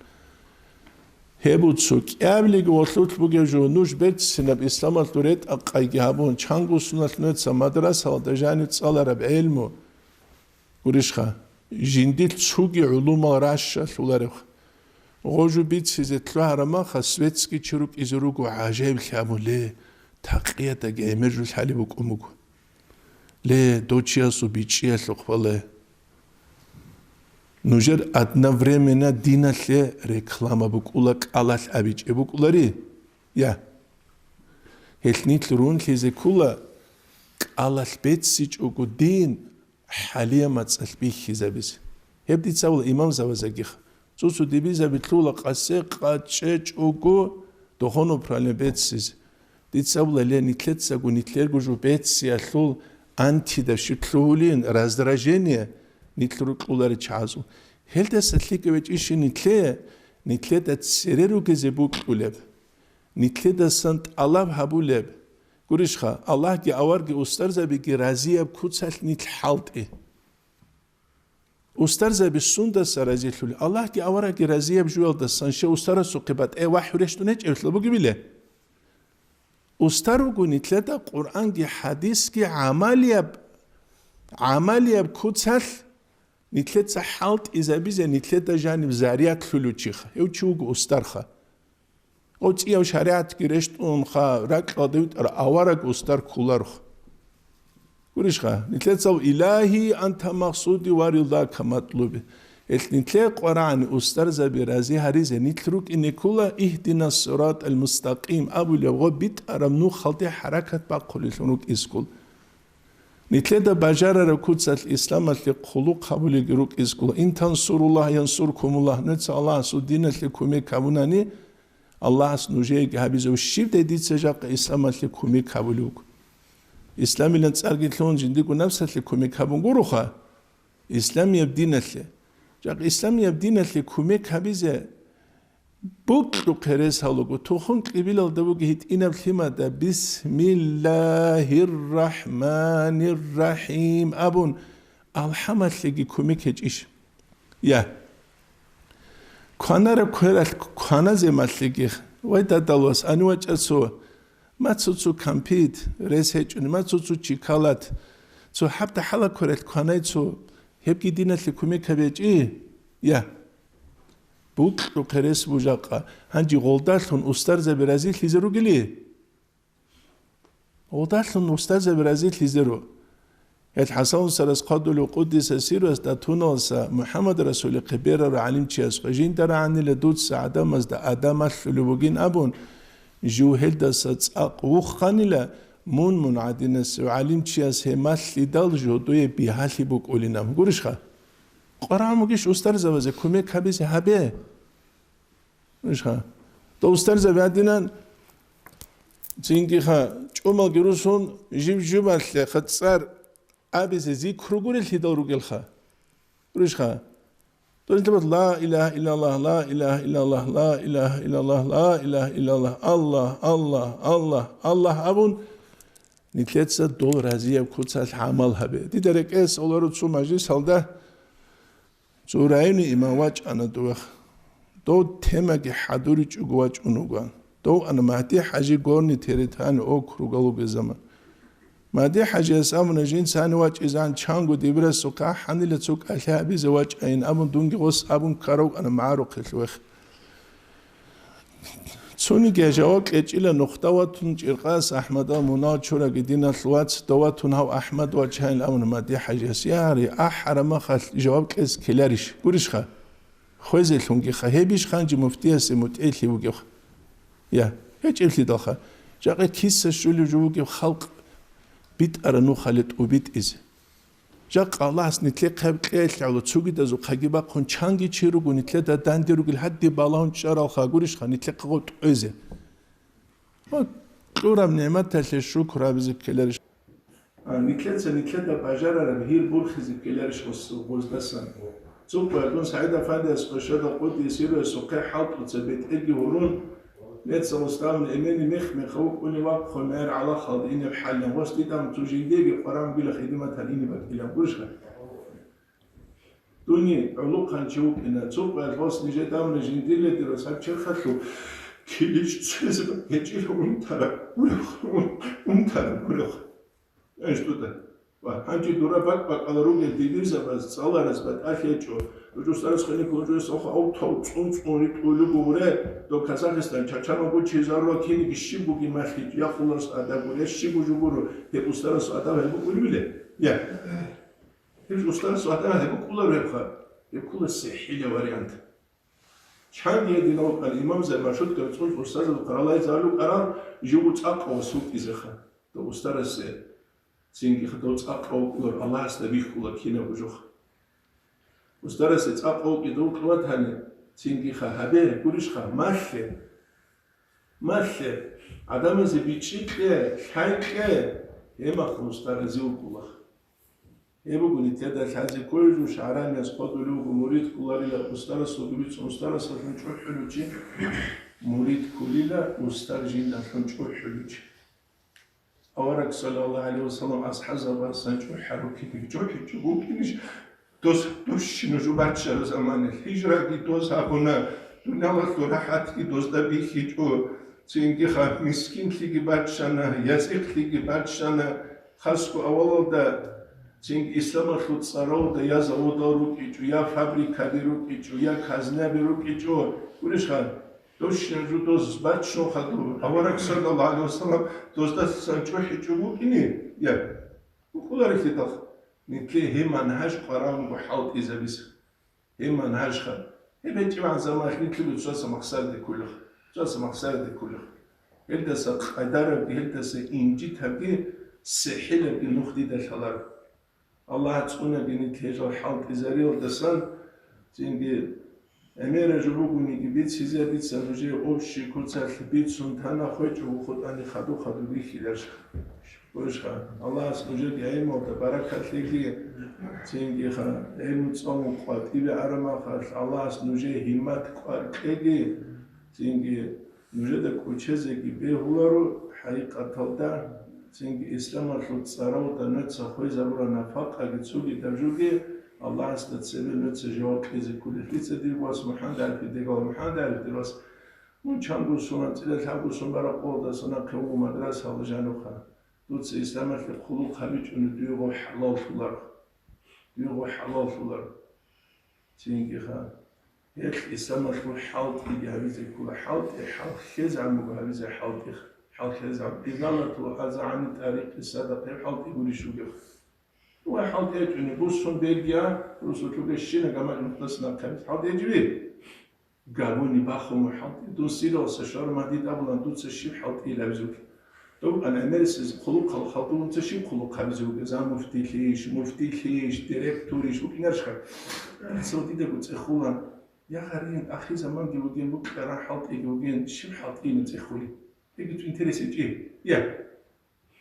Гьеб буцу, кӀиаблиги гъолъулъ бугев жо, нуж берцинаб исламалъул ретӀа-къайги гьабун, чангу суналъ нуца мадрасалда жанив цӀалараб гӀелму, гурищха, жиндилъ цуги гӀулумал ращалъуларев. Гъожу бицизе лъугьарамаха светский чи рукӀизе руго гӀажаиблъи абуле, такъиятаги гӀемер жулъ гьалиб букӀун буго. Ле, дов чиясул бичӀчӀиялъухъ бале. Нужер одновременно диналъе реклама букӀула, кӀалалъ абичӀеб букӀулари? Я. Гьелъ нилъ рунлъизе ккула, кӀалалъ беццичӀого дин, хӀалия мацӀалъ бихьизабизе. Гьеб дица абула имамзабазагиха. Цо-цо дибизаби лъула къасе къачӀечӀого дохоно правильно беццизе. Дица абула, ле, нилъецаго, нилъерго жо бецциялъул антида щиб лъугьулин, раздражение, нилъ рукьуларел чагӀазул. Гьелдаса лъикӀаб гьечӀищин нилъее, нилъеда цере ругезе бокьулеб, нилъедасан тӀалаб гьабулеб. Гурищха, Аллагьги аварагги устарзабиги разияб куцалъ нилъ хӀалтӀи. Устарзаби сундаса разилъулел? Аллагьги аварагги разияб жуялдасан. Щай, устарасухъе батӀияб вахӀи рещтӀун гьечӀеблъи бугебили? Устар вуго нилъеда Къуръанги хӀадисги гӀамалияб, гӀамалияб куцалъ нилъеца хӀалтӀизабизе, нилъеда жаниб заряд лъулев чиха. Гьев чи вуго устарха. Гъов цӀияв шаригӀатги рещтӀунха, ракьалда витӀарав авараг устар кколароха. Гурищха, нилъецал «Илагьи, анта махсуди ва рилдака матлуби». Гьелъ нилъее къварагӀани устарзаби рази гьаризе нилъ рукӀине ккола, «Игьдина сиратал мустакъим» абулеб гъо битӀараб нухалде хӀаракат бахъулелъун рукӀиз ккол. Нилъеда бажарараб куцалъ исламалъе хъулухъ гьабулелги рукӀиз ккола. «Ин тансуруллагь янсуркумуллагь», нуца Аллагьасул диналъе кумек гьабунани, Аллагьас нужееги гьабизев щибдай дица жакъа исламалъе кумек гьабулев вуго. Исламилан цӀарги лъун жиндирго напсалъе кумек гьабун гуроха, исламияб диналъе. Жакъа исламияб диналъе кумек гьабизе бокьухъе рес гьалуго, тухум кьибилалда буго гьитӀинаб лъимада, «Бисмиллагьир рахӀманир рахӀим» абун, алхӀамалъеги кумек гьечӀищ? Я. Кванараб квералъ кваназе малъиги, вай дадалвас, ани вачӀа цо, ма цо-цо кампит, рес гьечӀони, ма цо-цо чикалат, цо хӀабда хӀала квералъ кванай цо, гьебги диналъе кумек гьабечӀи? Я. Букьухъе рес бужакъа, гьанже гъолдалъун устарзаби разилъизе ругели? Гъолдалъун устарзаби разилъизе ру. Гьел ХӀасан-Мусарас хъвадулев, къуддиса сирругьу, туналса МухӀаммад Расулихъе берарав гӀалимчияс, жинда рагӀанила дуца гӀадамазда адаб малъулеб бугин абун, жив гьелдаса цӀакъ вуханила, мун-мун гӀадинасев гӀалимчияс гьеб малъидал жо дуе бигьалъи букӀулин абун. Гурищха? КъварагӀун бугищ устарзабазе кумек гьабизе гьабе. Ишха. Дов устарзаби гьадинан, цинги-ха, чӀумалги русун, жив-живалъе ха цӀар абизе зикру гурелъидал ругелха. Рушха. Донилъабат ла илагьа иллаллагь, ла илагьа иллаллагь, ла илагьа иллаллагь, ла илагьа иллаллагь, Аллагь, Аллагь, Аллагь, Аллагь абун, нилъеца дол разияб куцалъ гӀамал гьабе. Дида рекӀелъ оларо цо мажлисалда, цо райони имам вачӀана дувех. Дов темаги хӀадуричӀого вачӀун вуган. Дов ана Магьди-хӀажи, Горный Теретан округал вугезаман. Магьди-хӀажияс абуна, жинца гьанив вачӀизегӀан чанго дибирасухъе ахӀанила цо кӀалъи гьабизе вачӀайин абун, дунги гъос абун ккарав ана магӀарухъе вех. Цониги жаваб кьечӀила нухда ватун чӀиркъас АхӀмадал мунагьал чураги диналъ вац, дов ватун гьав АхӀмад вачайин абуна Магьди-хӀажияс. Яри, ахӀараб махалъ жаваб кьезе ккеларищ? Гурищха? Хвезелъунги ха гьебищ ханжи муфтиясе мутӀигӀлъи вугев? Я, гьечӀеблъидалха, жакъа киса щулев жо вугев халкъ битӀара нухале тӀубитӀизе. Жакъа Аллагьас нилъехъе кьеялъ гӀоло цогидазухъаги бахъун чанги чи руго, нилъеда данде ругел гьадди балагьун чӀаралха гурищха нилъехъе гъов тӀуэзе. Ва кьураб нигӀматалъе шукр гьабизе ккеларищ? А, нилъеца нилъеда бажарараб гьир бурхизе ккеларищ гъос-, гъоздасан? Цо къоялъ дун СагӀид-Афандияс къошада къудисе сирругьу сухъе хӀалтӀуца бетӀерги гьурун, нецал уставун эмениб мех-мехав вукӀунев вахъун мегӀер гӀалахалда инеб хӀалилан, гъос дидамун цо жиндиеги къварагӀунгила хидматалъ ине бакӀилан гурищха? Дуни гӀолохъанчи вукӀина, цо къоялъ гъос нижеда абуна жиндир ледерас гьаб черхалъув килищ цезе гьечӀила унтараб гурев, унтараб гурев. Ай, что-то. Ва гьанже дура бакӀ-бакӀала ругел дибирзабаз, цӀалараз батӀалъи гьечӀо. Жо устарас хвениккун жо эс охо ав тав цӀун-цӀун ритӀулел руго гуре, дов Казахстан, Чачамагу чезарула киниги щиб буги малъичӀ, я хъуларас адаб гуре, щиб бужу гуро, гьеб устарас адаб гьеб букӀулебиле? Я. Гьеб устарас адаб гьеб букӀулар гьебха? Гьеб ккола сихӀила вариант. Чанги гьединав вукӀана имамзаби маршруткаби цӀунцӀ устарзабазухъа ралайзабулев вукӀарал, живго цӀакъав сутӀизеха. Дов устарасе, цинги ха дов цӀакъав вукӀулар Аллагьасда бихьула кинабго жо. Устарасе цӀакъав вукӀида вукӀун ватани, цинги ха гьабе, гурищха, малъе. Малъе. ГӀадамазе бичӀчӀи кье, лъай кье, гьебмахъ устар рази вукӀула. Гьеб буго нилъеда лъазе кколеб жо, шагьранияз хъвалев вуго, мурид кколарила устарасул дур бицун, устарасдалъун чӀухӀулев чи, мурид кколила устар жиндалъун чӀухӀулев чи. Авараг, саллаллагьу гӀалайгьи ва саллам, асхӀабзабазасан чӀухӀарухъиги чӀухӀичӀого вукӀинищ дос, дос щинаб жо баччараб заманалъ? Гьижраги дос гьабуна, дуниялалъул рахӀатги досда бихьичӀо, цинги ха мискинлъиги баччана, язихълъиги баччана, хасго авалалда цинги исламалъул цӀаралда я заводал рукӀичӀо, я фабрикаби рукӀичӀо, я казнаби рукӀичӀо. Гурищха, дос щинаб жо дос баччун хадур, авараг, саллаллагьу гӀалайгьи ва саллам, досдасан чӀухӀичӀого вукӀине? Я, вукӀуларелъидал, нилъее гьеб мангьаж къваригӀунго хӀалтӀизабизе. Гьеб мангьажха. Гьеб гьечӀебгӀан заманалъ нилъеда цояса махсараде кколеха, цояса махсараде кколеха. Гьелдаса къадарабги, гьелдаса инжитабги, сихӀилабги нух дида лъаларо. Аллагь цӀунаги нилъ гьел хӀалтӀизариялдасан, цинги гӀемераб жо бугониги бицизе, дица нужее общий куцалъ бицун тана, хвечӀого хутӀани хадур-хадур бихьиларищха. Гурищха, Аллагьас нужеде гӀелмуялда баракат лъеги, цинги ха, гӀелму цӀалун къватӀибе арамахалъ, Аллагьас нужее гьиммат кӀвар кьеги, цинги нужеда кӀочезеги бегьуларо, хӀакъикъаталда, цинги исламалъул цӀаралда нужеца хвезабураб нафакъаги цогидаб жоги Аллагьасда цебе нужеца жаваб кьезе кколелъица, дир вас МухӀаммад ГӀарифи, дегал МухӀаммад ГӀариф, дир вас, мун чанго сон, анцӀила лъабго сон баракъалдаса нахъе вуго мадрасаялда жанивха. Дуца исламалъе хъулухъ гьабичӀони дуего хӀалаллъуларо. Дуего хӀалаллъуларо. Цинги ха. Гьелъ исламалъул хӀалтӀиги гьабизе ккола. ХӀалтӀи хӀалхьезаб буго гьабизе хӀалтӀи. ХӀалхьезаб. Изалатул аза гӀани тӀарикъи садакъа гьеб хӀалтӀи гурищ бугеб. Ва хӀалтӀи гьечӀони, бусун Бельгия, русулъуги щина гамал мухтас нахъе гьабизе хӀалтӀи гьечӀеби? Габуни бахун хӀалтӀи. Дун Сириялдаса щвараб мехалъ дида абулаан дуца щиб хӀалтӀи гьабизе вугеб. Дов ан гӀемерисез хъулухъал халкъ дуца щиб хъулухъ гьабизе вугеб? За муфтилъийищ, муфтилъийищ, директорищ вукӀинарищха? Цо дидаго цӀехула. Я гъарин, ахирзаманги вугин, букьараб хӀалтӀиги вугин, щиб хӀалтӀийин цӀехулеб? Гьеб интерес гьечӀеб? Я.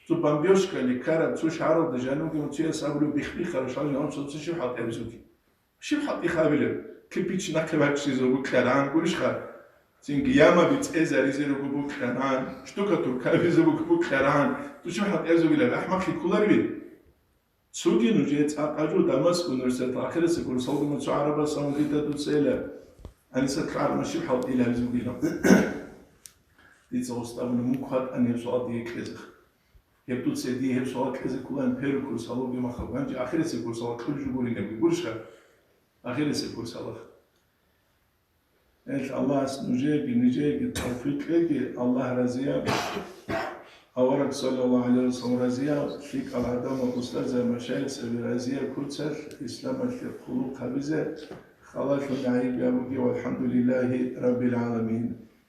Цо бомбёжкали ккараб цо шагьаралда жанивгун цояс абулеб бихбихараб шагьаралда цо щиб хӀалтӀи гьабизе вугеб? Щиб хӀалтӀи гьабилеб? Кирпич нахъе баччизе букӀараб гурищха? Цинги ямаби цӀезаризе руго букӀараб, штукатурка гьабизе буго букӀараб. Цо щиб хӀалтӀи гьабизе вугилан, ахӀмахълъи кколареб? Цоги нужее цӀакъ гьабу, Дамаск университеталъ ахирисеб курсалда цо гӀарабас амру дида дуца эла. Гьаниса ккараб щиб хӀалтӀи гьабизе вугилан. Дица гъоз абуна, мун кватӀани гьеб суал дие кьезе. Гьеб дуца дие гьеб суал кьезе кколаан первый курсалъуги махал, гьанже ахирисеб курсалъ кьуржу гуринабги гурищха? Ахирисеб курсалъ. Гьелъ Аллагьас нужееги, нижееги тавфикъ кьеги, Аллагь разияб. Авараг саллаллагьу гӀалайгьи ва саллам разияб, лъикӀал гӀадамал, устарзаби, машайихзаби разияб куцалъ исламалъе хъулухъ гьабизе халалъун гӀайиб гьабуге, валхӀамдулиллагьи раббил гӀаламин.